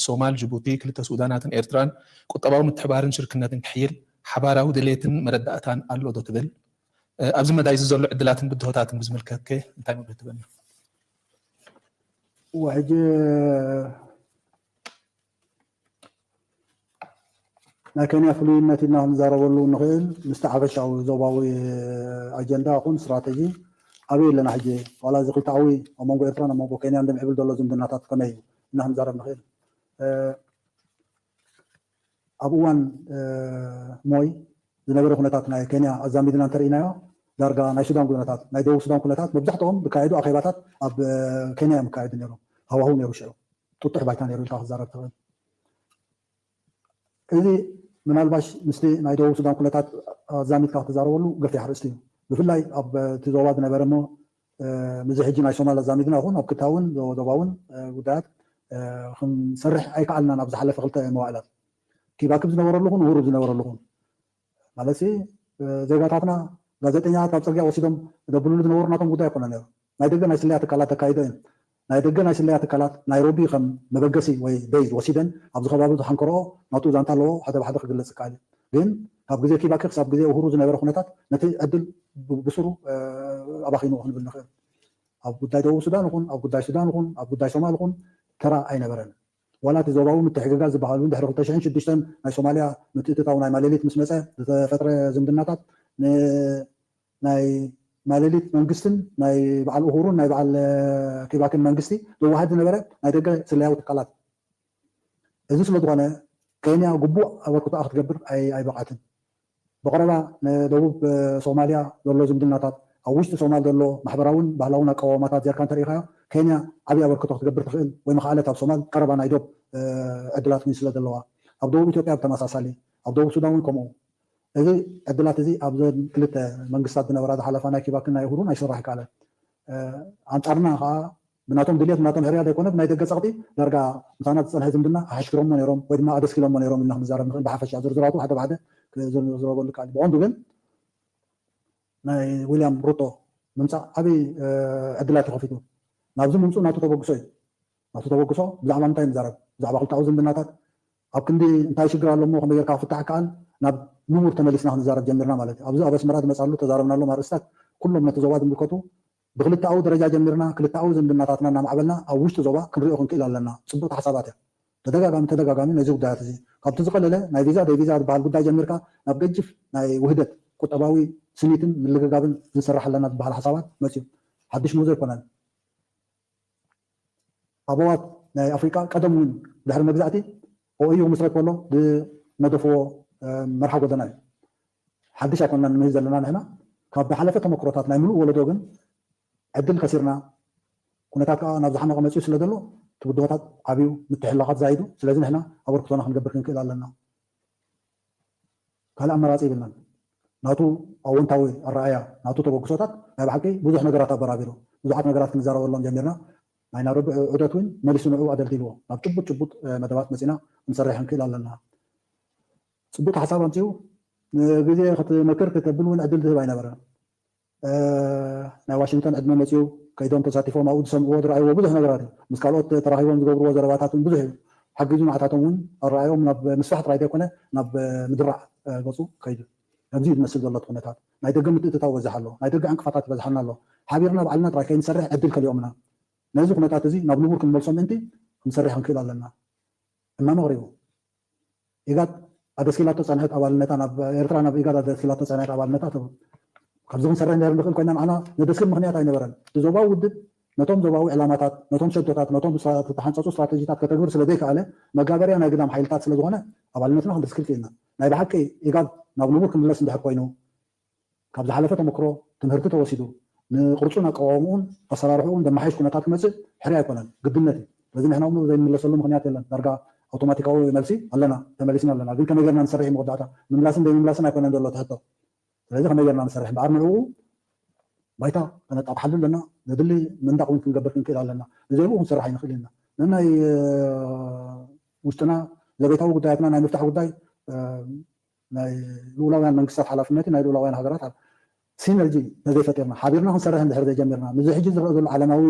ሶማል ጅቡቲ ክልተ ሱዳናትን ኤርትራን ቁጠባዊ ምትሕባርን ሽርክነትን ክሕይል ሓባራዊ ድሌትን መረዳእታን ኣሎ ዶ ትብል ኣብዚ መዳይ እዚ ዘሎ ዕድላትን ብድሆታትን ብዝምልከት ከ እንታይ መብርሂ ትበና ሕጂ ናይ ኬንያ ፍሉይነት ኢልና ክንዛረበሉ ንኽእል ምስቲ ሓፈሻዊ ዞባዊ ኣጀንዳ ኹን ስትራተጂ ኣበይ ኣለና ሕጂ ዋላ እዚ ክልተኣዊ ኣብ መንጎ ኤርትራን ኣብ መንጎ ኬንያን ድምዕብል ዘሎ ዝምድናታት ከመይ እዩ እና ክንዛረብ ንኽእል ኣብ እዋን ሞይ ዝነበረ ኩነታት ናይ ኬንያ ኣዛሚድና እንተርኢናዮ ዳርጋ ናይ ሱዳን ኩነታት ናይ ደቡብ ሱዳን ኩነታት መብዛሕትኦም ዝካየዱ ኣኼባታት ኣብ ኬንያ እዮም ዝካየዱ ነይሮም ሃዋሁ ነይሩ ሽዑ ጥጡሕ ባይታ ነይሩ ኢልካ ክዛረብ ትኽእል እዚ ምናልባሽ ምስቲ ናይ ደቡብ ሱዳን ኩነታት ኣዛሚድካ ክትዛረበሉ ገፊሕ ኣርእስቲ እዩ ብፍላይ ኣብ እቲ ዞባ ዝነበረ ሞ ምዚ ሕጂ ናይ ሶማል ኣዛሚድና ይኹን ኣብ ክታውን ዞባውን ጉዳያት ክንሰርሕ ኣይከኣልናን ኣብ ዝሓለፈ ክልተ መዋእላት ኪባክብ ዝነበረሉ ኹን ውሩብ ዝነበረሉ ኹን ማለት ዜጋታትና ጋዜጠኛታት ካብ ፅርግያ ወሲዶም ዘብልሉ ዝነበሩ ናቶም ጉዳይ ኣይኮነ ነሩ ናይ ደገ ናይ ስለያ ትካላት ተካይዶ እዩ ናይ ደገ ናይ ስለያ ትካላት ናይሮቢ ከም መበገሲ ወይ ቤዝ ወሲደን ኣብዚ ከባቢ ዝሓንከረኦ ናቱ ዛንታ ኣለዎ ሓደ ባሕዲ ክግለፅ ይከኣል እዩ ግን ካብ ግዜ ኪባኪ ክሳብ ግዜ ውህሩ ዝነበረ ኩነታት ነቲ ዕድል ብስሩ ኣባኺኑ ክንብል ንኽእል ኣብ ጉዳይ ደቡብ ሱዳን ይኹን ኣብ ጉዳይ ሱዳን ይኹን ኣብ ጉዳይ ሶማል ይኹን ተራ ኣይነበረን ዋላ እቲ ዞባዊ ምትሕግጋዝ ዝበሃል እውን ድሕሪ ክልተ ሽሕን ሽዱሽተን ናይ ሶማልያ ምትእትታው ናይ ማሌሊት ምስ መፀ ዝተፈጥረ ዝምድናታት ናይ ማሌሊት መንግስትን ናይ በዓል ኡሁሩን ናይ በዓል ኪባክን መንግስቲ ዘዋሃድ ዝነበረ ናይ ደገ ስለያዊ ትካላት እዚ ስለ ዝኾነ ኬንያ ግቡእ ኣበርክቶኣ ክትገብር ኣይበቕዓትን ብቐረባ ንደቡብ ሶማልያ ዘሎ ዝምድናታት ኣብ ውሽጢ ሶማል ዘሎ ማሕበራውን ባህላውን ኣቀዋውማታት ዜርካ እንተሪኢኻዮ ኬንያ ዓብዪ ኣበርክቶ ክትገብር ትኽእል ወይ መኽኣለት ኣብ ሶማል ቀረባ ናይ ዶብ ዕድላት እውን ስለ ዘለዋ ኣብ ደቡብ ኢትዮጵያ ብተመሳሳሊ ኣብ ደቡብ ሱዳን እውን ከምኡ እዚ ዕድላት እዚ ኣብዘን ክልተ መንግስታት ዝነበራ ዝሓለፋ ናይ ኪባክን ናይ እሁሩን ኣይስራሕ ይከኣለን ኣንጻርና ከዓ ብናቶም ድልየት ብናቶም ሕርያ ዘይኮነ ብናይ ደገ ጸቕጢ ዳርጋ ምሳና ዝጸንሐ ዝምድና ኣሓሽክሮሞ ነይሮም ወይ ድማ ኣደስኪሎሞ ነይሮም ኢልና ክንዛረብ ንኽእል ብሓፈሻ ዝርዝራቱ ሓደ ብሓደ ዝረበሉ ካል ብቐንዱ ግን ናይ ዊልያም ሩቶ ምምፃእ ዓብዪ ዕድላት ይኸፊቱ። ናብዚ ምምፅኡ ናቱ ተበግሶ እዩ። ናቱ ተበግሶ ብዛዕባ ምንታይ ንዛረብ? ብዛዕባ ክልተኣዊ ዝምድናታት ኣብ ክንዲ እንታይ ሽግር ኣሎ እሞ ከመይ ጌርካ ክፍታሕ ይከኣል ናብ ንቡር ተመሊስና ክንዛረብ ጀሚርና ማለት እዩ። ኣብዚ ኣብ ኣስመራ ዝመፃሉ ተዛረብናሎም ኣርእስታት ኩሎም ነቲ ዞባ ዝምልከቱ ብክልተኣዊ ደረጃ ጀሚርና ክልተኣዊ ዝምድናታትና እናማዕበልና ኣብ ውሽጢ ዞባ ክንሪኦ ክንክእል ኣለና። ፅቡቕቲ ሓሳባት እያ። ተደጋጋሚ ተደጋጋሚ ነዚ ጉዳያት እዚ ካብቲ ዝቐለለ ናይ ቪዛ ደይ ቪዛ ዝበሃል ጉዳይ ጀሚርካ ናብ ገጅፍ ናይ ውህደት ቁጠባዊ ስኒትን ምልግጋብን ዝንሰራሕ ኣለና ዝበሃል ሓሳባት መፅዩ። ሓድሽ ምህዞ ኣይኮነን። ኣበዋት ናይ ኣፍሪቃ ቀደም እውን ድሕሪ መግዛእቲ ኦኢዩ ክምስረት ከሎ ዝነደፍዎ መርሓ ጎደና እዩ። ሓድሽ ኣይኮንና ንምህዝ ዘለና ንሕና ካብ ዝሓለፈ ተመክሮታት ናይ ምሉእ ወለዶ ግን ዕድል ከሲርና ኩነታት ከዓ ናብ ዝሓመቐ መፅኡ ስለ ዘሎ እቲ ብድሆታት ዓብዩ ምትሕልላኻት ዛይዱ። ስለዚ ንሕና ኣበርክቶና ክንገብር ክንክእል ኣለና። ካልእ ኣመራፂ ይብልናን። ናቱ ኣወንታዊ ኣረኣያ ናቱ ተበግሶታት ናይ ብሓቂ ብዙሕ ነገራት ኣበራቢሩ። ብዙሓት ነገራት ክንዛረበሎም ጀሚርና። ናይ ናይሮቢ ዑደት እውን መሊሱ ንዕኡ ኣደልዲልዎ ናብ ጭቡጥ ጭቡጥ መደባት መፂና ክንሰርሕ ክንክእል ኣለና። ፅቡቅ ሓሳብ ኣምፅኡ ንግዜ ክትመክር ክተብል እውን ዕድል ዝህብ ኣይነበረን። ናይ ዋሽንግተን ዕድመ መፅኡ ከይዶም ተሳቲፎም ኣብኡ ዝሰምዕዎ ዝረኣይዎ ብዙሕ ነገራት እዩ። ምስ ካልኦት ተራኺቦም ዝገብርዎ ዘረባታት እውን ብዙሕ እዩ። ሓጊዙ ንዓታቶም እውን ኣረኣዮም ናብ ምስፋሕ ጥራይ ዘይኮነ ናብ ምድራዕ ገፁ ከይዱ። ከምዚ እዩ ዝመስል ዘሎ እቲ ኩነታት። ናይ ደገ ምትእትታው በዝሕ ኣሎ፣ ናይ ደገ ዕንቅፋታት ይበዝሓና ኣሎ። ሓቢርና ባዕልና ጥራይ ከይንሰርሕ ዕድል ከሊኦምና። ነዚ ኩነታት እዚ ናብ ንቡር ክንመልሶ ምእንቲ ክንሰርሕ ክንክእል ኣለና። እማመ ኣቕሪቡ። ኢጋድ ኣደስኪላቶ ጸንሐት ኣባልነታ ናብ ኤርትራ ናብ ኢጋድ ኣደስኪላቶ ጸንሐት ኣባልነታ ትብል። ካብዚ ክንሰርሕ ነር ንኽእል ኮይና ንዓና ነደስክል ምኽንያት ኣይነበረን። እቲ ዞባዊ ውድብ ነቶም ዞባዊ ዕላማታት፣ ነቶም ሸቶታት፣ ነቶም ዝተሓንጸጹ ስትራተጂታት ከተግብር ስለ ዘይከኣለ መጋበርያ ናይ ግዳም ሓይልታት ስለ ዝኾነ ኣባልነትና ክንደስክል ክኢልና። ናይ ብሓቂ ኢጋድ ናብ ንቡር ክምለስ እንድሕር ኮይኑ ካብ ዝሓለፈ ተመክሮ ትምህርቲ ተወሲዱ ንቅርጹን ኣቀዋውምኡን ኣሰራርሕኡን ዘመሓይሽ ኩነታት ክመጽእ ሕርያ ኣይኮነን፣ ግድነት እዩ። ስለዚ ንሕና እውን ዘይንምለሰሉ ምኽንያት የለን። ዳርጋ ኣውቶማቲካዊ መልሲ ኣለና፣ ተመሊስና ኣለና። ግን ከመይ ጌርና ንሰርሕ መወዳእታ ምምላስን ዘይምምላስን ኣይኮነን ዘሎ እቲ ሕቶ። ስለዚ ከመይ ጌርና ንሰርሕ እምበኣር ንዕኡ ባይታ ከነጣጥሓሉ ኣለና። ዘድሊ መንዳቕ እውን ክንገብር ክንክእል ኣለና። ብዘይብኡ ክንሰርሕ ኣይንኽእል ኢና። ነናይ ውሽጥና ዘቤታዊ ጉዳያትና ናይ ምፍታሕ ጉዳይ ናይ ልኡላውያን መንግስታት ሓላፍነት ናይ ልኡላውያን ሃገራት ኣብ ሲነርጂ ተዘይፈጢርና ሓቢርና ክንሰርሕ እንድሕር ዘይጀሚርና ምስዚ ሕጂ ዝረአ ዘሎ ዓለማዊ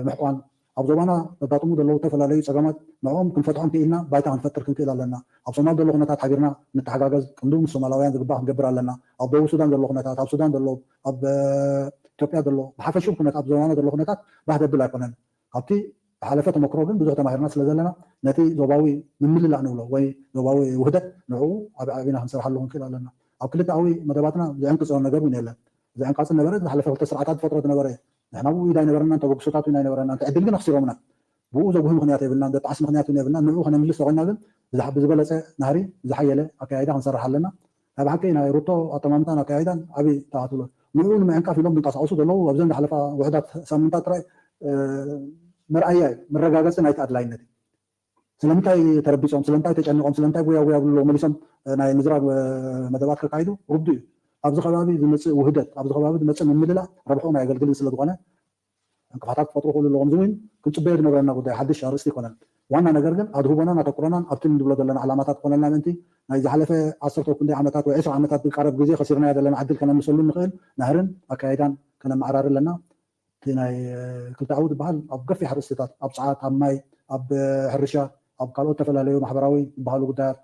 ምሕቋን ኣብ ዞባና ዘጋጥሙ ዘለዉ ዝተፈላለዩ ፀገማት ንዕኦም ክንፈትሖም ክኢልና ባይታ ክንፈጥር ክንክእል ኣለና። ኣብ ሶማል ዘሎ ኩነታት ሓቢርና ንተሓጋገዝ ቅንድቡ ምስ ሶማላውያን ዝግባእ ክንገብር ኣለና። ኣብ ደቡብ ሱዳን ዘሎ ኩነታት ኣብ ሱዳን ዘሎ ኣብ ኢትዮጵያ ዘሎ ብሓፈሽኡ ኩነታት ኣብ ዞባና ዘሎ ኩነታት ባህ ዘብል ኣይኮነን። ካብቲ ዝሓለፈ ተመክሮ ግን ብዙሕ ተማሂርና ስለ ዘለና ነቲ ዞባዊ ምምልላእ ንብሎ ወይ ዞባዊ ውህደት ንዕኡ ኣብ ዓቢና ክንሰርሓሉ ክንክእል ኣለና። ኣብ ክልተኣዊ መደባትና ዝዕንቅፆ ነገር እውን የለን። ዝዕንቃፅ ነበረ ዝሓለፈ ክልተ ስርዓታት ዝፈጥሮ ዝነበረ እዩ። ንሕና ብኡ ኢድ ኣይነበረናን ተበግሶታት እውን ኣይነበረናን። እቲ ዕድል ግን ኣኽሲሮምና። ብኡ ዘጉሂ ምኽንያት የብልናን ዘጣዕስ ምኽንያት እውን የብልናን። ንዕኡ ከነምልስ ተኾይና ግን ብዝሓ- ብዝበለፀ ናህሪ ብዝሓየለ ኣካያይዳ ክንሰርሕ ኣለና። ናይ ብሓቂ ናይ ሩቶ ኣጠማምታን ኣካያይዳን ዓብዪ ተባዕትሎ ንዕኡ ንምዕንቃፍ ኢሎም ዝንቀሳቐሱ ዘለዉ ኣብዘን ዝሓለፋ ውሕዳት ሳምንታት ጥራይ መርኣያ እዩ መረጋገፂ ናይቲ ኣድላይነት እዩ። ስለምንታይ ተረቢፆም ስለምንታይ ተጨኒቆም ስለምንታይ ጉያ ጉያ ብሎ መሊሶም ናይ ምዝራብ መደባት ከካይዱ ርዱ እዩ። ኣብዚ ከባቢ ዝመፅእ ውህደት ኣብዚ ከባቢ ዝመፅእ ምምልላእ ረብሖም ኣየገልግልን ስለዝኮነ ዕንቅፋታት ክፈጥሩ ክእሉ ኣለዎም። እዚ እውን ክንፅበዮ ዝነበረና ጉዳይ ሓድሽ ኣርእስቲ ኣይኮነን። ዋና ነገር ግን ኣድህቦናን ኣተኩሮናን ኣብቲ ንብሎ ዘለና ዓላማታት ክኾነልና ምእንቲ ናይ ዝሓለፈ ዓሰርተ ክንደይ ዓመታት ወይ ዕስራ ዓመታት ዝቃረብ ግዜ ከሲርናዮ ዘለና ዕድል ከነምልሰሉ ንኽእል ናህርን ኣካይዳን ከነመዓራሪ ኣለና። እቲ ናይ ክልተኣዊ ዝበሃል ኣብ ገፊሕ ኣርእስትታት ኣብ ፀዓት፣ ኣብ ማይ፣ ኣብ ሕርሻ፣ ኣብ ካልኦት ዝተፈላለዩ ማሕበራዊ ዝበሃሉ ጉዳያት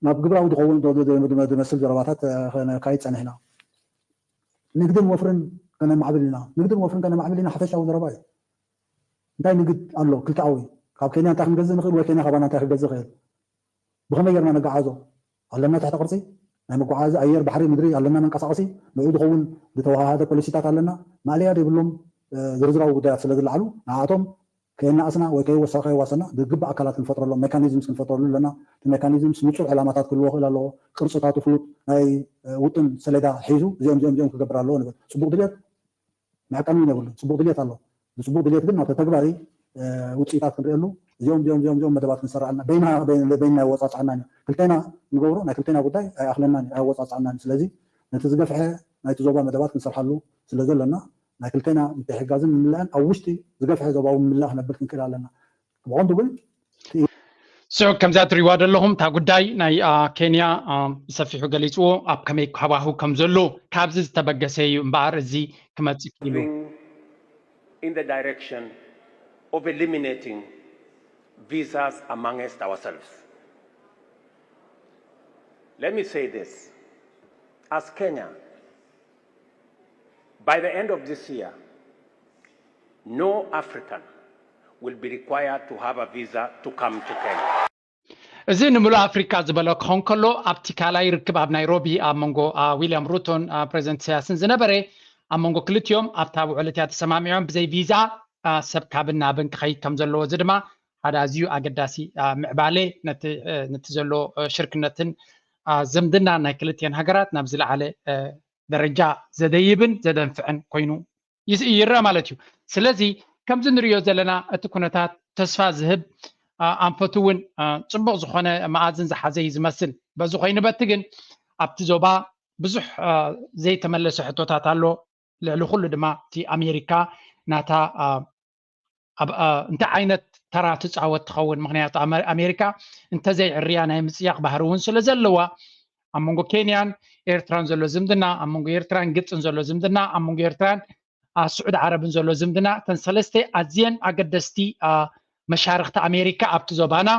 ናብ ግብራዊ ዝኸውን ዝመስል ዘረባታት ከነካይድ ፀኒሕና። ንግድን ወፍርን ከነማዕብል ኢና። ንግድን ወፍርን ከነማዕብል ኢና ሓፈሻዊ ዘረባ እዩ። እንታይ ንግድ ኣሎ ክልተኣዊ? ካብ ኬንያ እንታይ ክንገዝእ ንኽእል ወይ ኬንያ ካባና እንታይ ክገዝእ ይኽእል? ብኸመይ ጌርና ነጋዓዞ? ኣለና ትሕተ ቅርፂ ናይ መጓዓዚ ኣየር፣ ባሕሪ፣ ምድሪ ኣለና መንቀሳቐሲ ንኡ ዝኸውን ዝተወሃሃደ ፖሊሲታት ኣለና። ማእለያ ዘይብሎም ዝርዝራዊ ጉዳያት ስለ ዝለዓሉ ንኣቶም ከየናእስና ወይ ከይወሰኸ ከይዋሰና ዝግባእ ኣካላት ክንፈጥረሎም ሜካኒዝምስ ክንፈጥረሉ ኣለና። እቲ ሜካኒዝምስ ንፁር ዕላማታት ክህልዎ ክእል ኣለዎ። ቅርፅታቱ ፍሉጥ ናይ ውጥን ሰሌዳ ሒዙ እዚኦም እዚኦም እዚኦም ክገብር ኣለዎ ንብል። ፅቡቅ ድልየት መዕቀኒ እውን የብሉን። ፅቡቅ ድልየት ኣሎ። ብፅቡቅ ድልየት ግን ናብ ተተግባሪ ውፅኢታት ክንሪእሉ እዚኦም እዚኦም እዚኦም እዚኦም መደባት ክንሰራልና በይና በይና ይወፃፅዓና እዩ። ክልተና ንገብሮ ናይ ክልተና ጉዳይ ኣይኣኽለናን እዩ ኣይወፃፅዓናን እዩ። ስለዚ ነቲ ዝገፍሐ ናይቲ ዞባ መደባት ክንሰርሓሉ ስለ ዘለና ናይ ክልተና ምትሕጋዝን ምምላእን ኣብ ውሽጢ ዝገፍሐ ዞባዊ ምምላእ ክነብል ክንክእል ኣለና። ብቐንዱ ግን So ከምዛ ትሪዋ ዘለኹም እታ ጉዳይ ናይ ኬንያ ብሰፊሑ ገሊፅዎ ኣብ ከመይ ሃዋሁ ከም ዘሎ ካብዚ ዝተበገሰ እዩ እምበኣር እዚ ክመፅእ ክኢሉ። In the direction of eliminating visas amongst ourselves. Let me say this, as Kenya, by the end of this year, no African will be required to have a visa to come to Kenya. እዚ ንምሉእ ኣፍሪካ ዝበሎ ክኸውን ከሎ ኣብቲ ካልኣይ ርክብ ኣብ ናይሮቢ ኣብ መንጎ ዊልያም ሩቶን ፕሬዚደንት ኢሳያስን ዝነበረ ኣብ መንጎ ክልቲኦም ኣብታ ውዕል እቲኣ ተሰማሚዖም ብዘይ ቪዛ ሰብ ካብን ናብን ክኸይድ ከም ዘለዎ እዚ ድማ ሓደ ኣዝዩ ኣገዳሲ ምዕባለ ነቲ ዘሎ ሽርክነትን ዝምድና ናይ ክልቲኤን ሃገራት ናብ ዝለዓለ ደረጃ ዘደይብን ዘደንፍዕን ኮይኑ ይረአ ማለት እዩ። ስለዚ ከምዚ ንሪኦ ዘለና እቲ ኩነታት ተስፋ ዝህብ ኣንፈቱ እውን ፅቡቕ ዝኾነ መኣዝን ዝሓዘ እዩ ዝመስል። በዚ ኮይኑ በቲ ግን ኣብቲ ዞባ ብዙሕ ዘይተመለሰ ሕቶታት ኣሎ። ልዕሊ ኩሉ ድማ እቲ ኣሜሪካ ናታ እንታይ ዓይነት ተራ ትፃወት ትኸውን? ምክንያቱ ኣሜሪካ እንተዘይዕርያ ናይ ምፅያቕ ባህሪ እውን ስለ ዘለዋ ኣብ መንጎ ኬንያን ኤርትራን ዘሎ ዝምድና፣ ኣብ መንጎ ኤርትራን ግብፅን ዘሎ ዝምድና፣ ኣብ መንጎ ኤርትራን ስዑድ ዓረብን ዘሎ ዝምድና እተን ሰለስተ ኣዝየን ኣገደስቲ መሻርክቲ ኣሜሪካ ኣብቲ ዞባና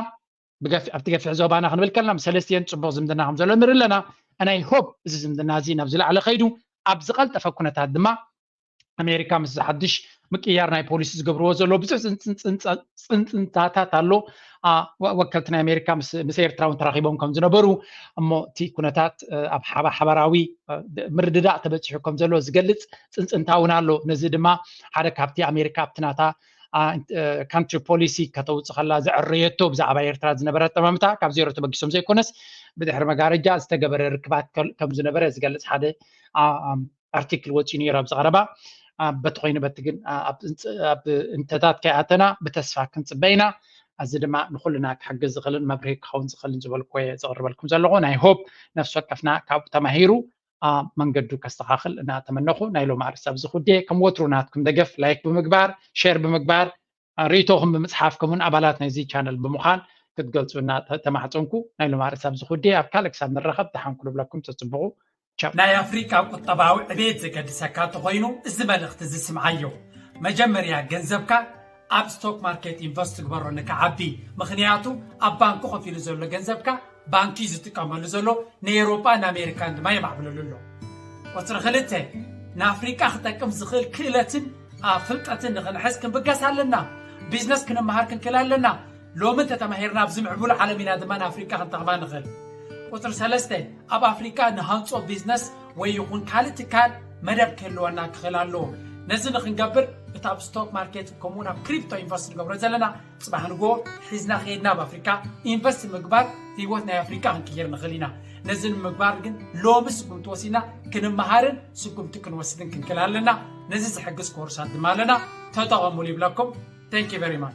ኣብቲ ገፊሕ ዞባና ክንብል ከለና ምስ ሰለስቲኤን ፅቡቕ ዝምድና ከም ዘሎ ንርኢ ኣለና። ናይ ሆፕ እዚ ዝምድና እዚ ናብ ዝለዓለ ከይዱ ኣብ ዝቐልጠፈ ኩነታት ድማ ኣሜሪካ ምስ ዝሓድሽ ምቅያር ናይ ፖሊሲ ዝገብርዎ ዘሎ ብዙሕ ፅንፅንታታት ኣሎ። ወከልቲ ናይ ኣሜሪካ ምስ ኤርትራ እውን ተራኪቦም ከም ዝነበሩ እሞ እቲ ኩነታት ኣብ ሓበራዊ ምርድዳእ ተበፂሑ ከም ዘሎ ዝገልፅ ፅንፅንታ እውን ኣሎ። ነዚ ድማ ሓደ ካብቲ ኣሜሪካ ኣብቲ ናታ ካንትሪ ፖሊሲ ከተውፅእ ከላ ዘዕረየቶ ብዛዕባ ኤርትራ ዝነበረ ኣጠማምታ ካብ ዜሮ ተበጊሶም ዘይኮነስ ብድሕሪ መጋረጃ ዝተገበረ ርክባት ከም ዝነበረ ዝገልፅ ሓደ ኣርቲክል ወፂኡ ነይሩ ኣብዚ ቀረባ። በቲ ኮይኑ በቲ ግን ኣብ እንተታት ከይኣተና ብተስፋ ክንፅበ ኢና። እዚ ድማ ንኩልና ክሕግዝ ዝኽእልን መብርሂ ክኸውን ዝኽእልን ዝበልኩ እየ ዘቕርበልኩም ዘለኹ። ናይ ሆፕ ነፍሲ ወከፍና ካብኡ ተማሂሩ መንገዱ ከስተኻኽል እናተመነኹ ናይ ሎሚ ኣርእስቲ ኣብዚ ኩዴ ከም ወትሩ ናትኩም ደገፍ ላይክ ብምግባር ሼር ብምግባር ርእይቶኹም ብምፅሓፍ ከምኡን ኣባላት ናይዚ ቻነል ብምዃን ክትገልፁ እናተማሕፀንኩ ናይ ሎሚ ኣርእስቲ ኣብዚ ኩዴ ኣብ ካልእ ክሳብ ንራኸብ ደሓን ኩሉ ብለኩም ተፅብቑ። ናይ ኣፍሪቃ ቁጠባዊ ዕቤት ዘገድሰካ እንተኾይኑ እዚ መልእኽቲ እዚ ስምዓዮ። መጀመርያ ገንዘብካ ኣብ ስቶክ ማርኬት ኢንቨስት ግበሮ ንክዓቢ። ምኽንያቱ ኣብ ባንኪ ኮፍ ኢሉ ዘሎ ገንዘብካ ባንኪ እዩ ዝጥቀመሉ ዘሎ፣ ንኤውሮጳን ኣሜሪካን ድማ የማዕብለሉ ኣሎ። ቁፅሪ ክልተ ንኣፍሪቃ ክጠቅም ዝኽእል ክእለትን ፍልጠትን ንኽንሕዝ ክንብገስ ኣለና። ቢዝነስ ክንመሃር ክንክእል ኣለና። ሎሚ እንተተማሂርና ኣብዚ ምዕቡል ዓለም ኢና ድማ ንኣፍሪቃ ክንጠቕማ ንኽእል። ቁፅሪ ሰለስተ ኣብ ኣፍሪቃ ንሃንፆ ቢዝነስ ወይ ይኹን ካልእ ትካል መደብ ክህልወና ክኽእል ኣለዎ። ነዚ ንክንገብር እቲ ኣብ ስቶክ ማርኬት ከምኡውን ኣብ ክሪፕቶ ኢንቨስት ንገብሮ ዘለና ፅባሕ ንግሆ ሒዝና ከይድና ኣብ ኣፍሪካ ኢንቨስት ምግባር ህይወት ናይ ኣፍሪካ ክንቅይር ንኽእል ኢና። ነዚ ንምግባር ግን ሎሚ ስጉምቲ ወሲድና ክንመሃርን ስጉምቲ ክንወስድን ክንክእል ኣለና። ነዚ ዝሕግዝ ኮርሳት ድማ ኣለና፣ ተጠቐሙሉ ይብለኩም። Thank you very much።